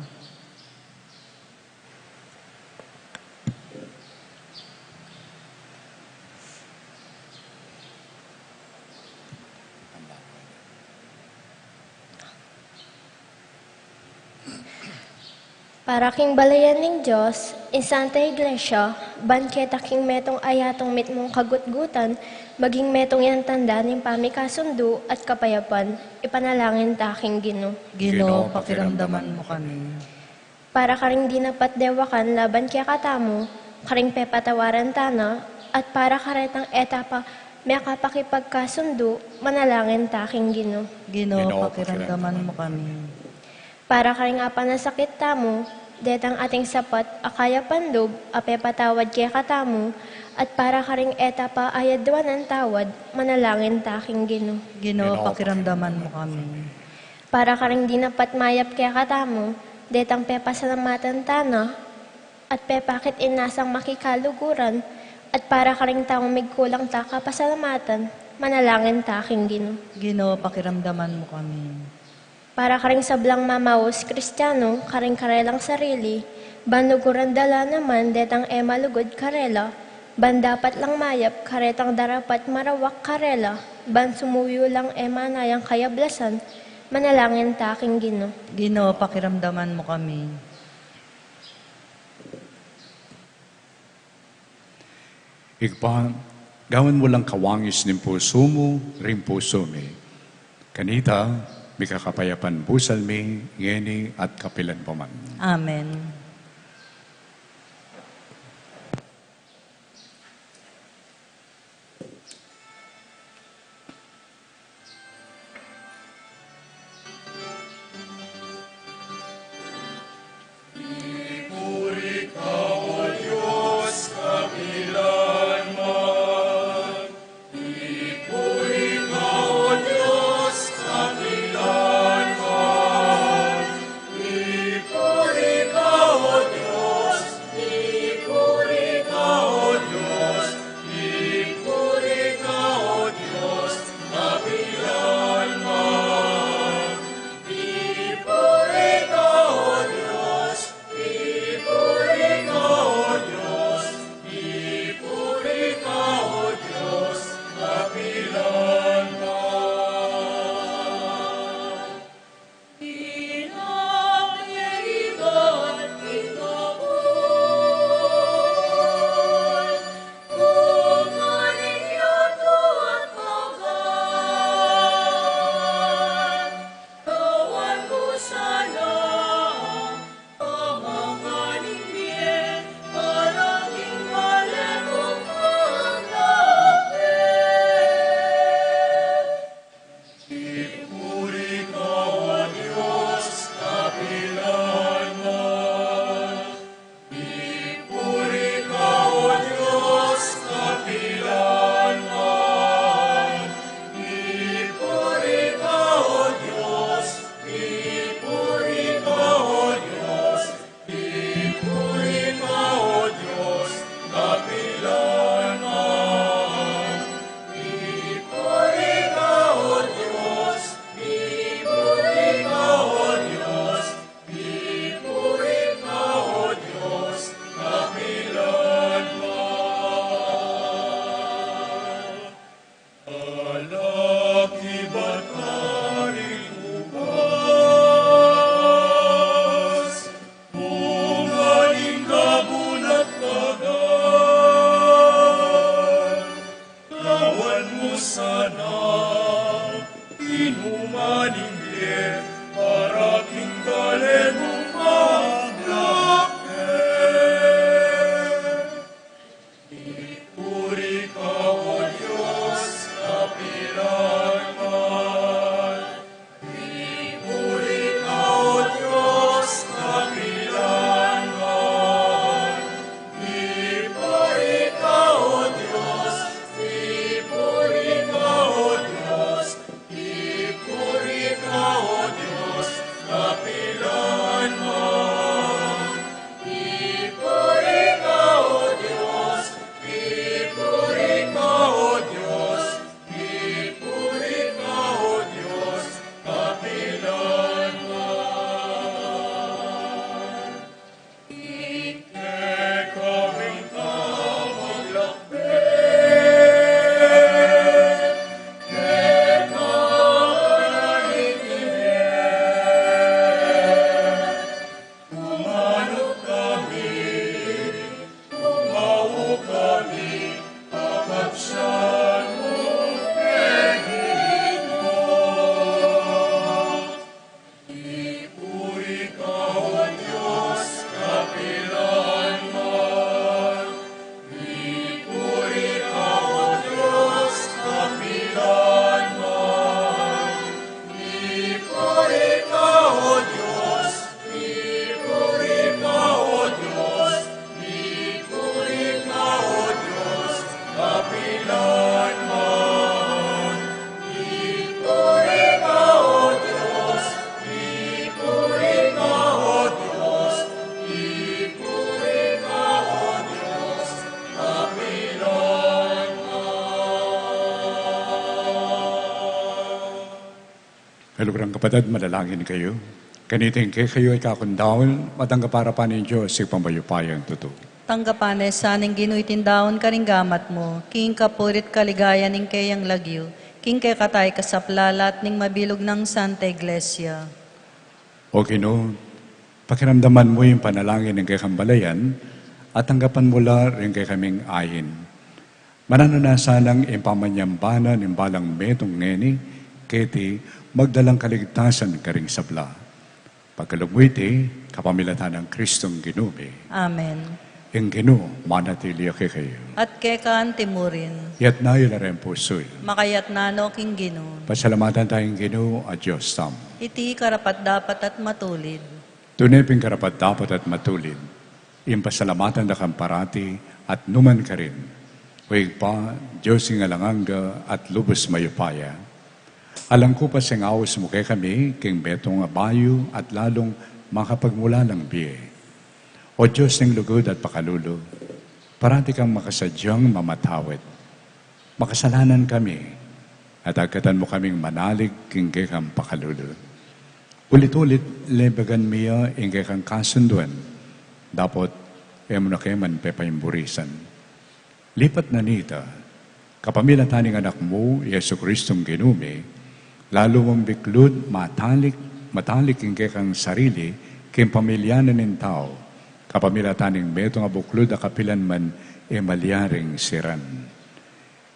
Para king balayan ning Dios, ing Santa Iglesia, ban keta king metung a yatung mitmung kagutgutan, maging metung yang tanda ning pamikasundu at kapayapan, ipanalangin ta king Ginu. Ginu, pakiramdaman mu kami. Para karing dinapat dewakan laban kekatamu, karing pepatawaran tana, at para karetang e ta pa mekapakipagkasundu, manalangin ta king Ginu. Ginu, pakiramdaman mu kami. Para karing apanasakit tamu, detang ating sapat a kayapan lub a pepatawad kekatamu, at para karing e ta pa ayadwanan tawad, manalangin ta king Ginu. Ginu, pakiramdaman mu kami. Para karing dinapat mayap kekatamu, detang pepasalamatan tana, at pepakit ing nasang makikaluguran, at para karing taung migkulang ta kapasalamatan, manalangin ta king Ginu. Ginu, pakiramdaman mu kami. Para karing sablang mamaus Kristiano, karing karelang sarili, ban luguran da la naman detang e malugud karela, ban dapat lang mayap karetang darapat marawak karela, ban sumuyu lang e manayang kayablasan, manalangin ta king Ginu. Ginu, pakiramdaman mu kami. Ibpa, gawan mu lang kawangis ning pusu mu ring pusu mi. Kanita, mikakapayapan pusal mi, ngeni at kapilan pa man. Amen. Kaluguran kapatad, manalangin kayu. Kaniting kekayu ikakung daun, matanggap arapan ning Dios, Ibpang mayupayang tutu. Tanggapan na sa ning Ginu iting daun karing gamat mu, king kapurian at kaligayan ning keyang lagyu, king kekatamu at king sablang mabilug nang Santa Iglesia. O Ginu, pakiramdaman mu ing panalangin ning kekang balayan, at tanggapan mu la ring kekaming ain. Mananu na sanang ing pamanyamba na ning balang metung ngeni keti magdalang kaligtasan karing sabla. Pagkalub mu iti, kapamilatan nang Kristong Ginu mi. Amen. Ing Ginu manatili ya kekayu. At keka mu rin. Itas yu la ring pusu yu. Makaitas no king Ginu. Pasalamatan taya ing Ginu a Dios tamu. Iti karapat-dapat at matulid. Tune pin karapat-dapat at matulid, ing pasalamatan da kang parati at nu man karin, O Ibpa, Dios ning alang angga at lubus mayupaya. Alang ku pa sing aus mu kekami king metung a bayu at lalung makapagmulalang bie. O Dios ning lugud at pakalulu, parati kang makasadyang mamatawad. Makasalanan kami, at agkatan mu kaming manalig king kekang pakalulu. Ulit-ulit lebegan mi ya ing kekang kasunduan, dapot e mu na ke man pepaimburisan. Lipat na nita, kapamilatan ning Anak mu, Jesucristong Ginu mi, lalu mung biklud matalik, matalik ing kekang sarili king pamilya na ning tau, kapamilatan ning metung a buklud a kapilan man e malyaring siran.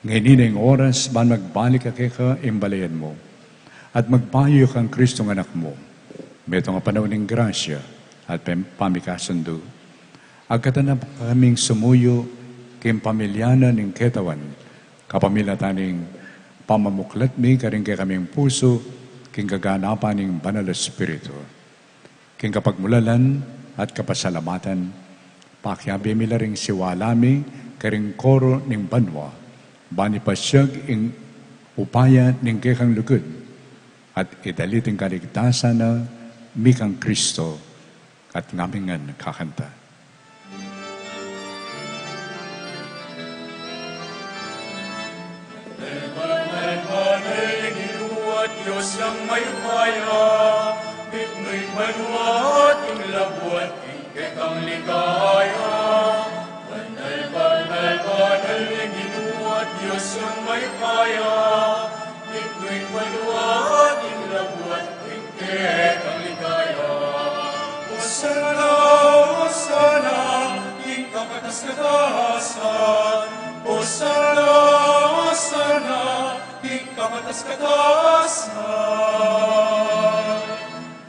Ngeni na ing oras ban magbalik ya keka ing balayan mu, at magbayu ya kang Kristong Anak mu, metung a panaun ning grasya at pam-, pamikasundu. Agkatan na kaming sumuyu king pamilya na ning ketawan, kapamilatan ning pamamuklat mi karing kekaming pusu king kaganapan ning Banal a Espiritu. King kapagmulalan at kapasalamatan, pakiabe mi la ring siwala mi karing koro ning banua, ban ipasyag ing upaya ning kekang lugud, at idalit ing kaligtasan na mi kang Kristo, at ngamin ngan kakanta. Banal, banal, Ginu at Dios yang mayupaya, mitmu ing banua at ing labuad king kekang ligaya. Banal, banal, banal, Ginu at Dios yang mayupaya, mitmu ing banua at ing labuad king kekang ligaya. Hosanna, Hosanna, king kakatas-katasan. Hosanna, Hosanna, king kakatas-katasan.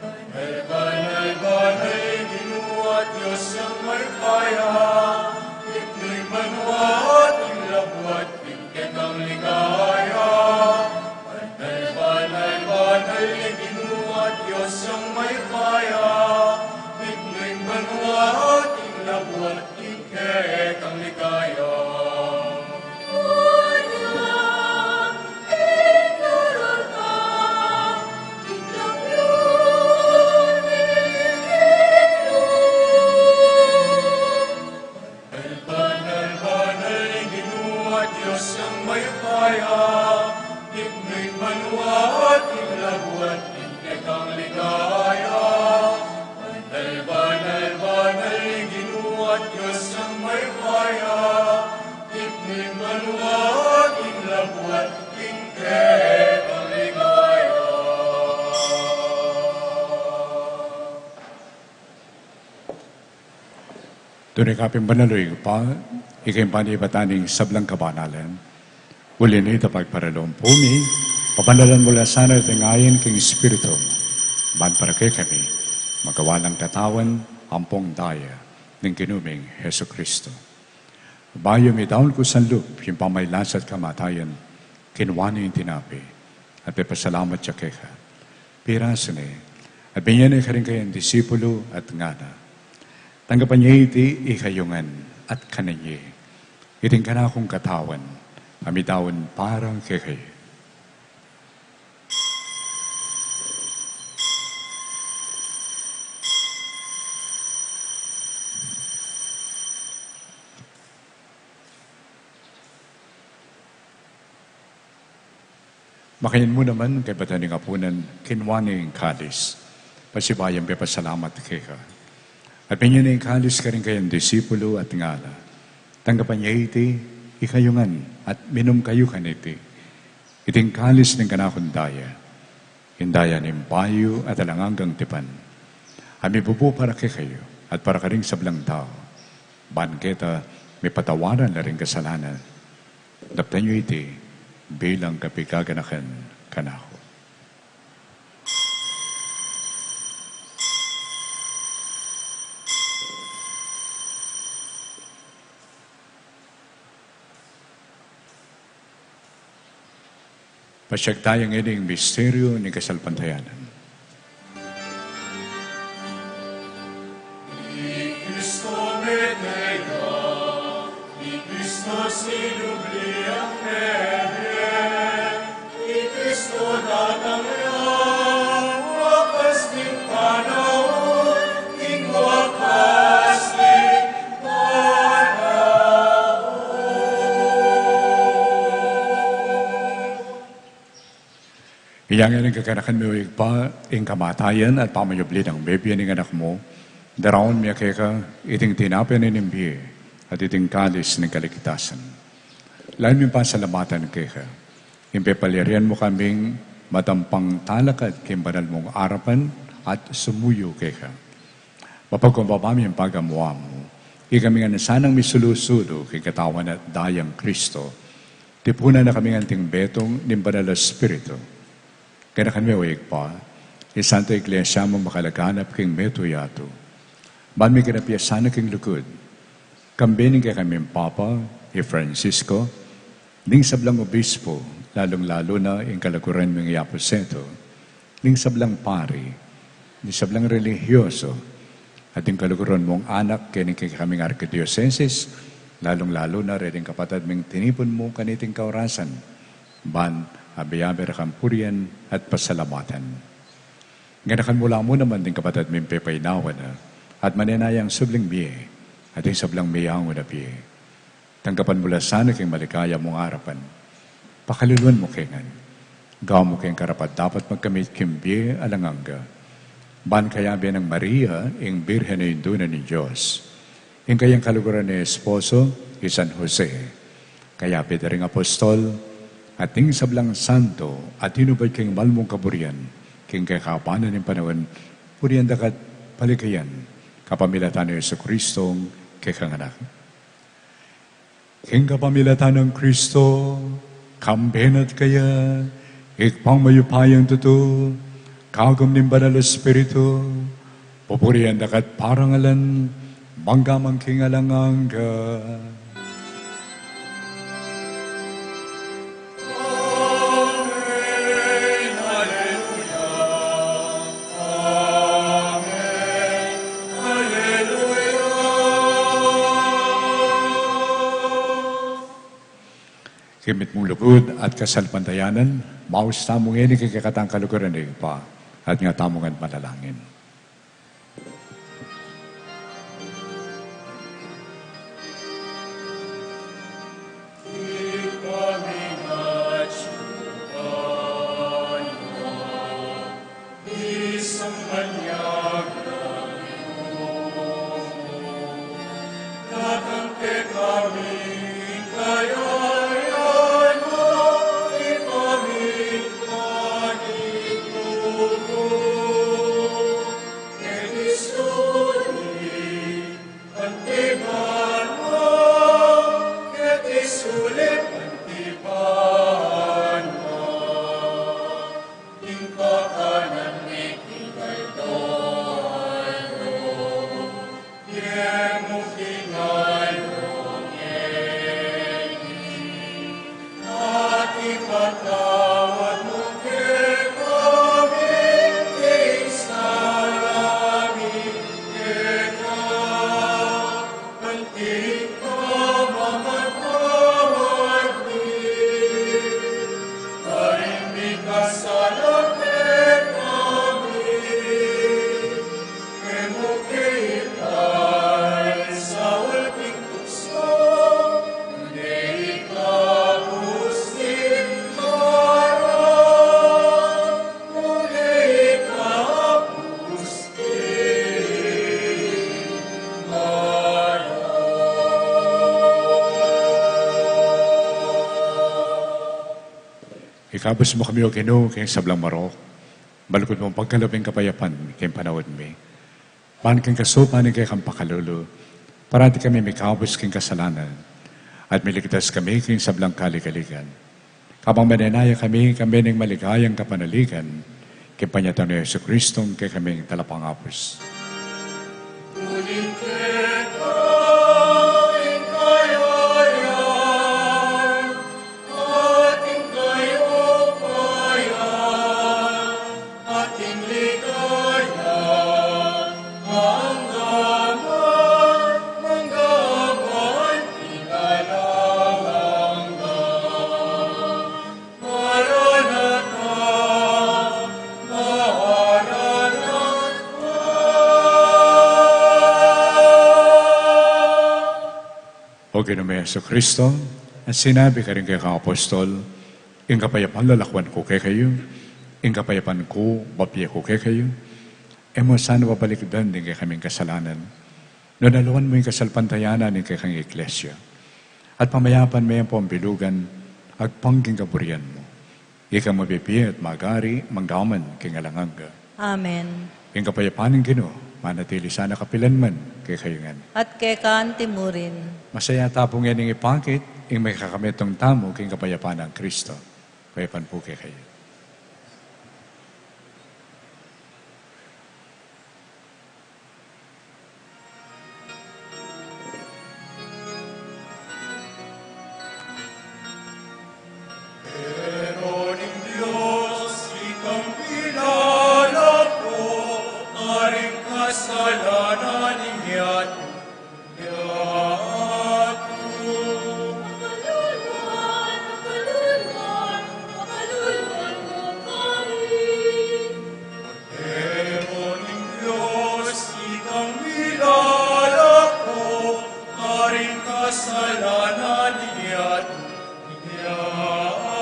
Banal, banal, banal, Ginu at Dios yang mayupaya, mitmu ing banua at ing labuad king kekang ligaya. Banal, banal, banal, Ginu at Dios yang mayupaya, mitmu ing banua at ing labuad king kekang ligaya. Banal, banal, banal, Ginu at Dios yang mayupaya, mitmu ing banua at ing labuad king kekang ligaya. Banal, banal, banal, Ginu at Dios yang mayupaya, mitmu ing banua at ing labuad king kekang ligaya. Tune ka pin banal, O Ibpa, ika ing panibatan ning sablang kabanalan. Uli na nita, pagparalumpu mi, pabanalan mu la sana iting ain king Espiritu, ban para kekami magawa lang katawan ampong daya ning Ginu ming Jesucristo. Bayu midaun kusang lub ing pamagkasakit at kamatayan, kinua ne ing tinape, at pepasalamat ya keka. Pirasu ne, at binye ne karing kayang disipulu, at ngana: Tanggapan ye iti ikayu ngan, at kanan ye. Iti ing kanakung katawan, a midaun para kekayu. Makanyan mu naman, kaybat ning apunan, kinua ne ing kalis, pasibayu yang pepasalamat keka. At minie ne ing kalis karing kayang disipulu at ngana: Tanggapan ye iti, ikayu ngan, at minum kayu kaniti. Iti ing kalis ning kanakung daya, ing daya ning bayu at alang anggang tipan, a mibubu para kekayu at para karing sablang tau, ban keta mipatawaran la ring kasalanan. Daptan yu iti bilang kapigaganakan kanaku. Pasiag taya ngeni ing misteryu ning kasalpantayanan. I Kristo mete ya, i Kristo sinubli yang mete, i Kristo datang ya, wakas ning panaun, ing wakas ning panaun. Inya ngeni ing kaganakan mi, o Ibpa, ing kamatayan at pamanyubli nang mebie ning Anak mu, daraun mi keka iting tinape ning bie at iting kalis ning kaligtasan. Lalu ming pasalamatan keka ing pepalyarian mu kaming matampang talakad king banal mung arapan at sumuyu keka. Mapagkumbaba mi ing pagamuan mu, ikami ngan sanang misulu-sulu king katawan at dayang Kristo, tipunan na kami ngan anting metung ning Banal a Espiritu. Ganakan me, o Ibpa, ing Santa Iglesia mu makalaganap king metung yatu, ban miganap ya sana king lugud, kambe ning kekaming Papa, i Francisco, ding sablang obispo, lalung-lalu na ing kaluguran mung i Aposeto, ding sablang pari, ding sablang relihiyoso, at ding kaluguran mung anak keni king kekaming arkidiosesis, lalung-lalu na reng kapatad ming tinipun mu kaniting kaorasan, ban abe-abe ra kang purian at pasalamatan. Ganakan mu la mu naman ding kapatad ming pepaynawa na at manenayang subling mie, at ding sablang meyangu na bie, tanggapan mu la sana king maligaya mung arapan. Pakaluluan mu ke ngan, gawan mu keng karapat-dapat magkamit king bie alang angga, ban kayabe nang Maria, ing Birhen a Indu na ning Dios, ing kayang kaluguran a esposo, i San Jose, kayabe da ring apostol, at ding sablang santo a tinubad king mal mung kaburian king kekaban ning panaun, purian da ka at paligayan, kapamilatan nang Jesucristo, kekang Anak. King kapamilatan nang Kristo, kambe na at kaya, Ibpang mayupayang tutu, kagum ning Banal a Espiritu, pupurian da ka at parangalan, mangga man king alang angga. Amen. Alleluia. Amen. Alleluia. King mitmung lugud at kasalpantayanan, maus tamu ngeni king kekatang kaluguran ning Ibpa, at nga tamu ngan manalangin. Ikabus mu kami, O Ginu, king sablang marok, balukut mung pagkalub ing kapayapan king panaun mi. Ban king kasupan ning kekang pakalulu, parati kami mikabus king kasalanan, at miligtas kami king sablang kaligaligan. Kabang manenaya kami, kami ning maligayang kapanaligan, king panyatang nang Jesucristo, ing kekaming Talapangabus. O Ginu mi Jesucristo, a sinabi karing kekang apostol, ing kapayapan lalakwan ku kekayu, ing kapayapan ku babie ku kekayu, e mu sana babalikdan ding kekaming kasalanan, nune alwan mu ing kasalpantayanan ning kekang Iglesia, at pamayapan me ampong bilugan agpang king kaburian mu. Ika mabibie at magari, mangga man king alang angga. Amen. Ing kapayapan ning Ginu, manatili sana kapilan man kekayu ngan. At keka anti mu rin. Masaya tamu ngening ipakit ing mekakametung tamu king kapayapan nang Kristo. Kapayapan pu kekayu. Pero ning Dios, ikang milalako, karing kasalanan ning yatu, yatu. Pakalulwan, pakalulwan, pakalulwan mu kami. Pero ning Dios, ikang milalako, karing kasalanan ning yatu, yatu.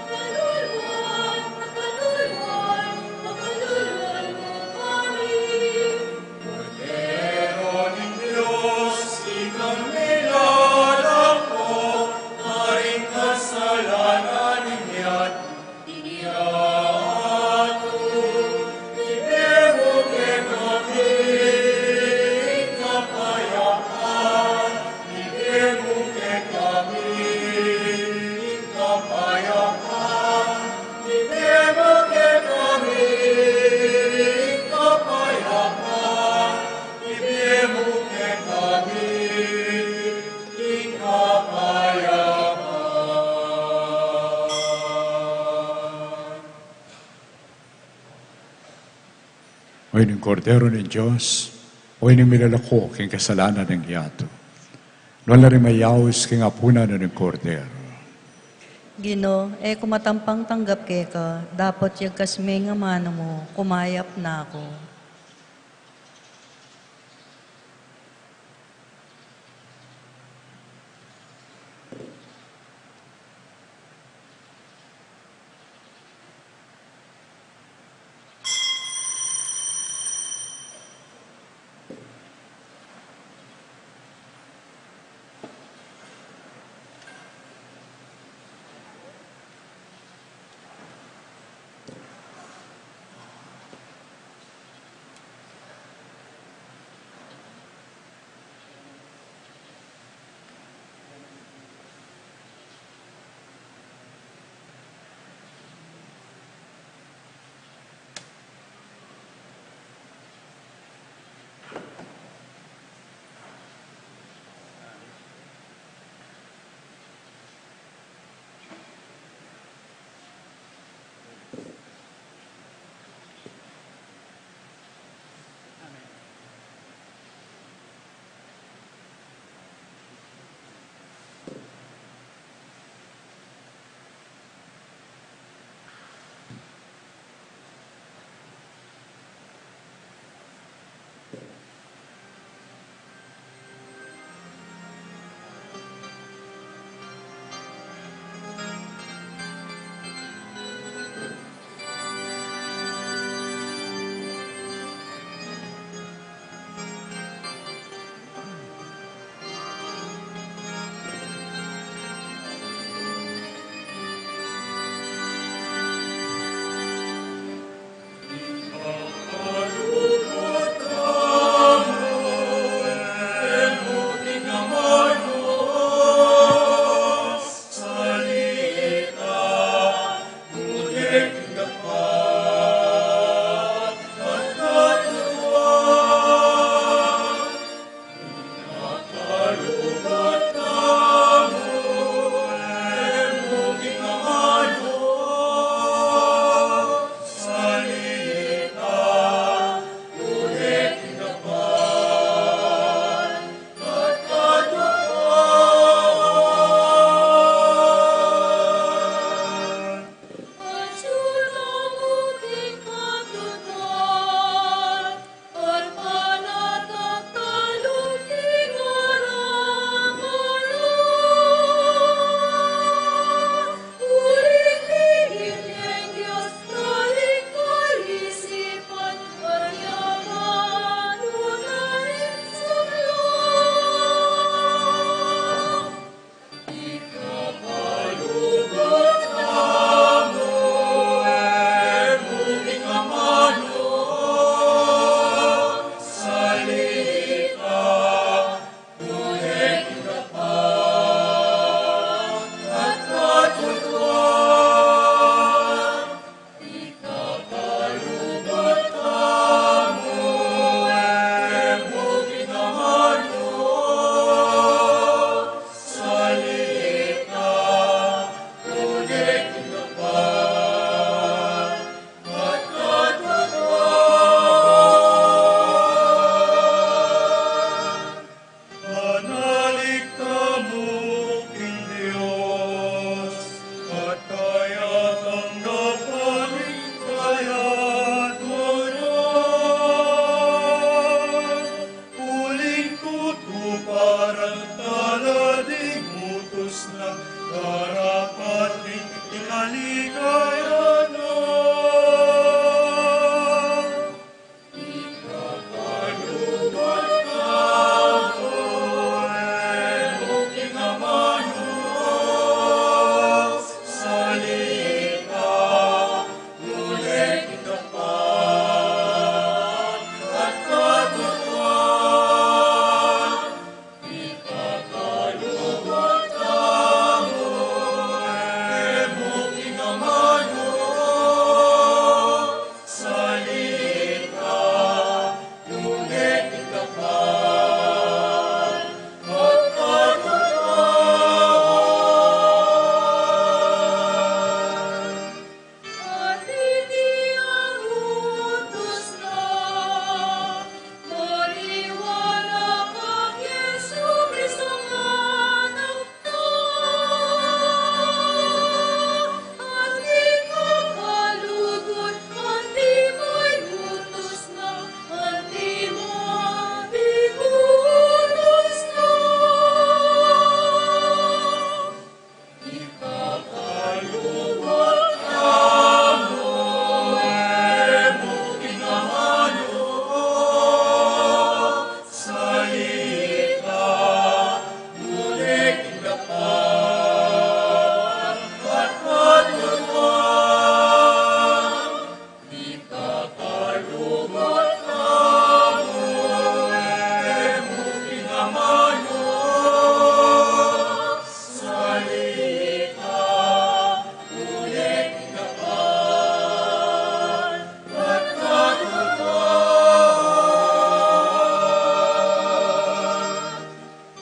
Pakalulwan, pakalulwan, pakalulwan mu kami. Pero ning Dios, ikang milalako, karing kasalanan ning yatu, O ining Kordero ning Dios, o ining milalako king kasalanan ning yatu. Nuan la ring mayaus king apunan ning Kordero. Ginu, e ku matampang tanggap keka, dapot yagkas me ing amanu mu, kumayap na ku.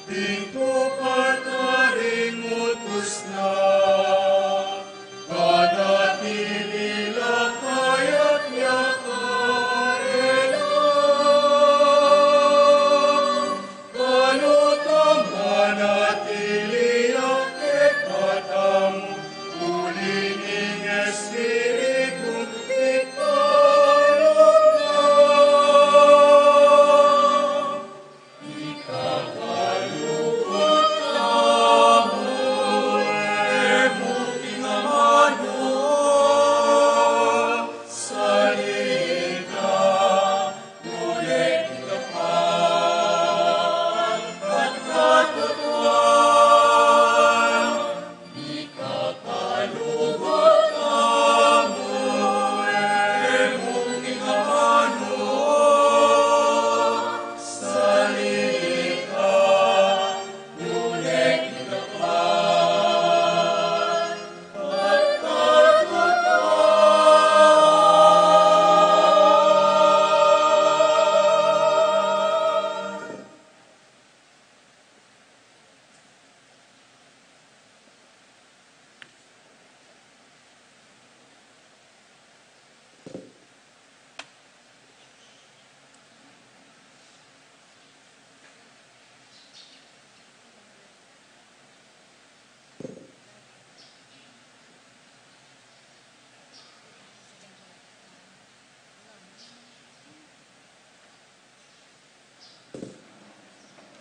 Ing tupad na ring utus na, panatili la kaya't yakarela. Kaluta manatili ya kekatamu, uli ning Espiritu ning kalupa.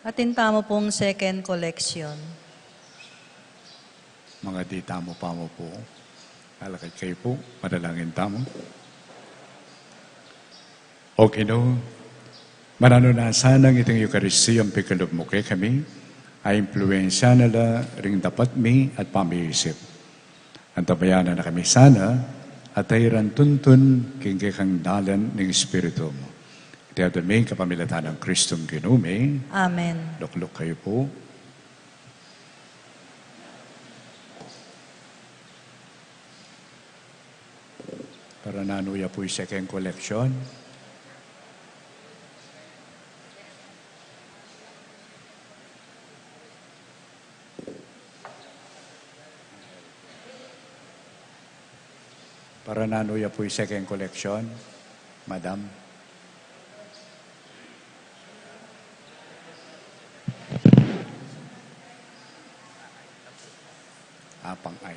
Atin tamu pung second collection. Mangadi tamu pamu pu. Lalakad kayu pu, manalangin tamu. O Ginu, mananu na sanang iting Eukaristia a pikalub mu kekami, a impluensya na la ring dapat mi at pamiisip. Antabayanan na kami sana, at ayran tuntun king kekang dalan ning Espiritu mu. Iti adwan mi kapamilatan nang Kristong Ginu mi. Amen. Lukluk kayu pu. Para nanu ya pu ing second collection? Para nanu ya pu ing second collection, madam? Apang ay.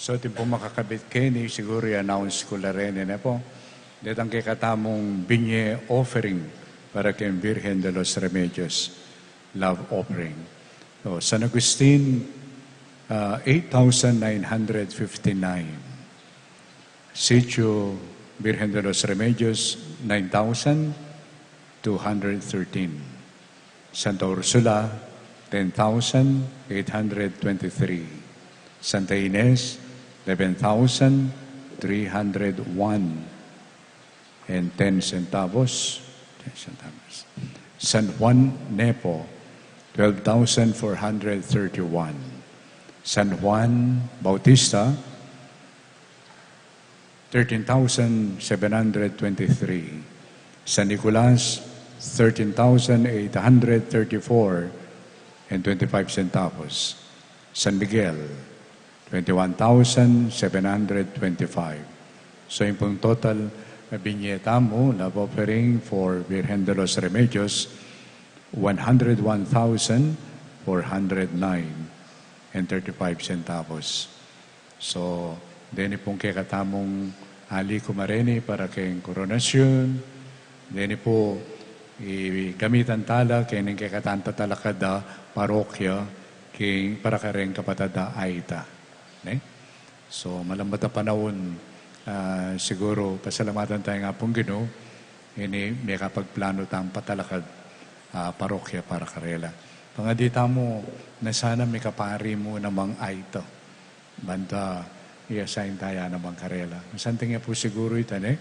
So, atin pung makakabit keni, siguru i-announce ku la reni, ne pu? Detang kekatamung binye offering para keng Virgen de los Remedios, love offering. So, San Agustin, ah, eight thousand nine hundred fifty-nine. Sitio Virgen de los Remedios, nine thousand two hundred thirteen. Santa Ursula, ten thousand eight hundred twenty-three. Santa Ines, eleven thousand three hundred one and ten centavos. Ten centavos. San Juan Nepo, twelve thousand four hundred thirty-one. San Juan Bautista, thirteen thousand seven hundred twenty-three. San Nicolas, thirteen thousand eight hundred thirty-four and twenty-five centavos. San Miguel, twenty-one thousand seven hundred twenty-five. So, yung pong total na binye tamu, love offering for Virgen de los Remedios, one hundred one thousand four hundred nine and thirty-five centavos. So, deni pung kekatamung ali kumareni para keng koronasyon, deni pu igamitan tala keng kekatang tatalakad a parokya, keng para kareng kapatad a aita. Ne? So, malambat a panaun, ah, siguru, pasalamatan taya ing Apung Ginu, ini mekapagplanu tang patalakad a parokya para karela. Pangadi tamu na sana mikapari mu namang aita. Banta i-assign taya namang karela. Masanting ya pu siguru ita, ne?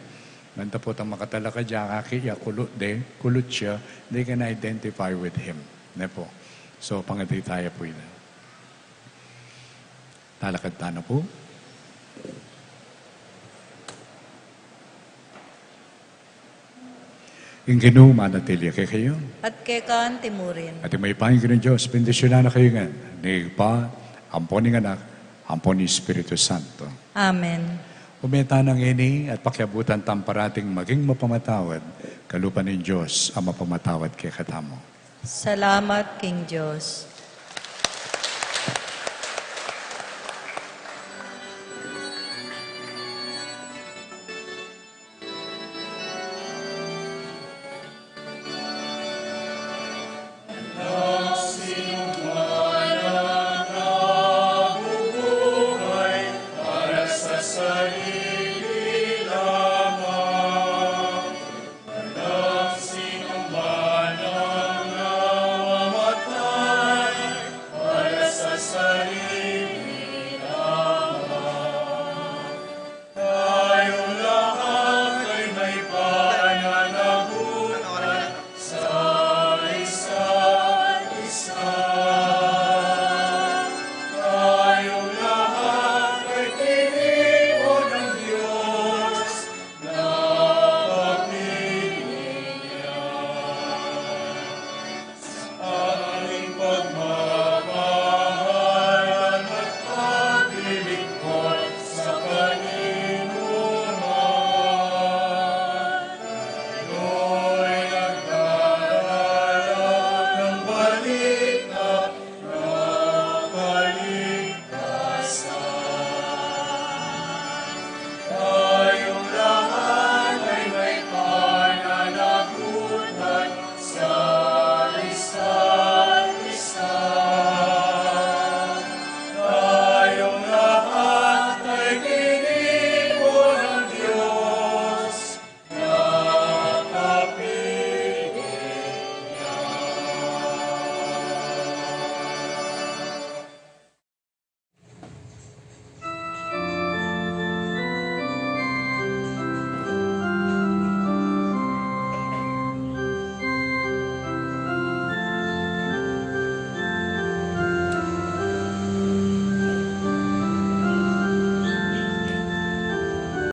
Banta potang makatalakad ya, kaki ya kulut de, kulut ya, they can identify with him. Ne pu? So, pangadi taya pu ita. Talakad tana pu. Ing Ginu manatili ya kekayu. At keka anti murin. At ing mayupayang Ginung Dios, bendisyunan na kayu ngan ning Ibpa, ampon ning Anak, ampon ning Espiritu Santo. Amen. Ume tana ngeni at pakiabutan tang parating maging mapamatawad, kalupa ning Dios a mapamatawad kekatamu. Salamat king Dios.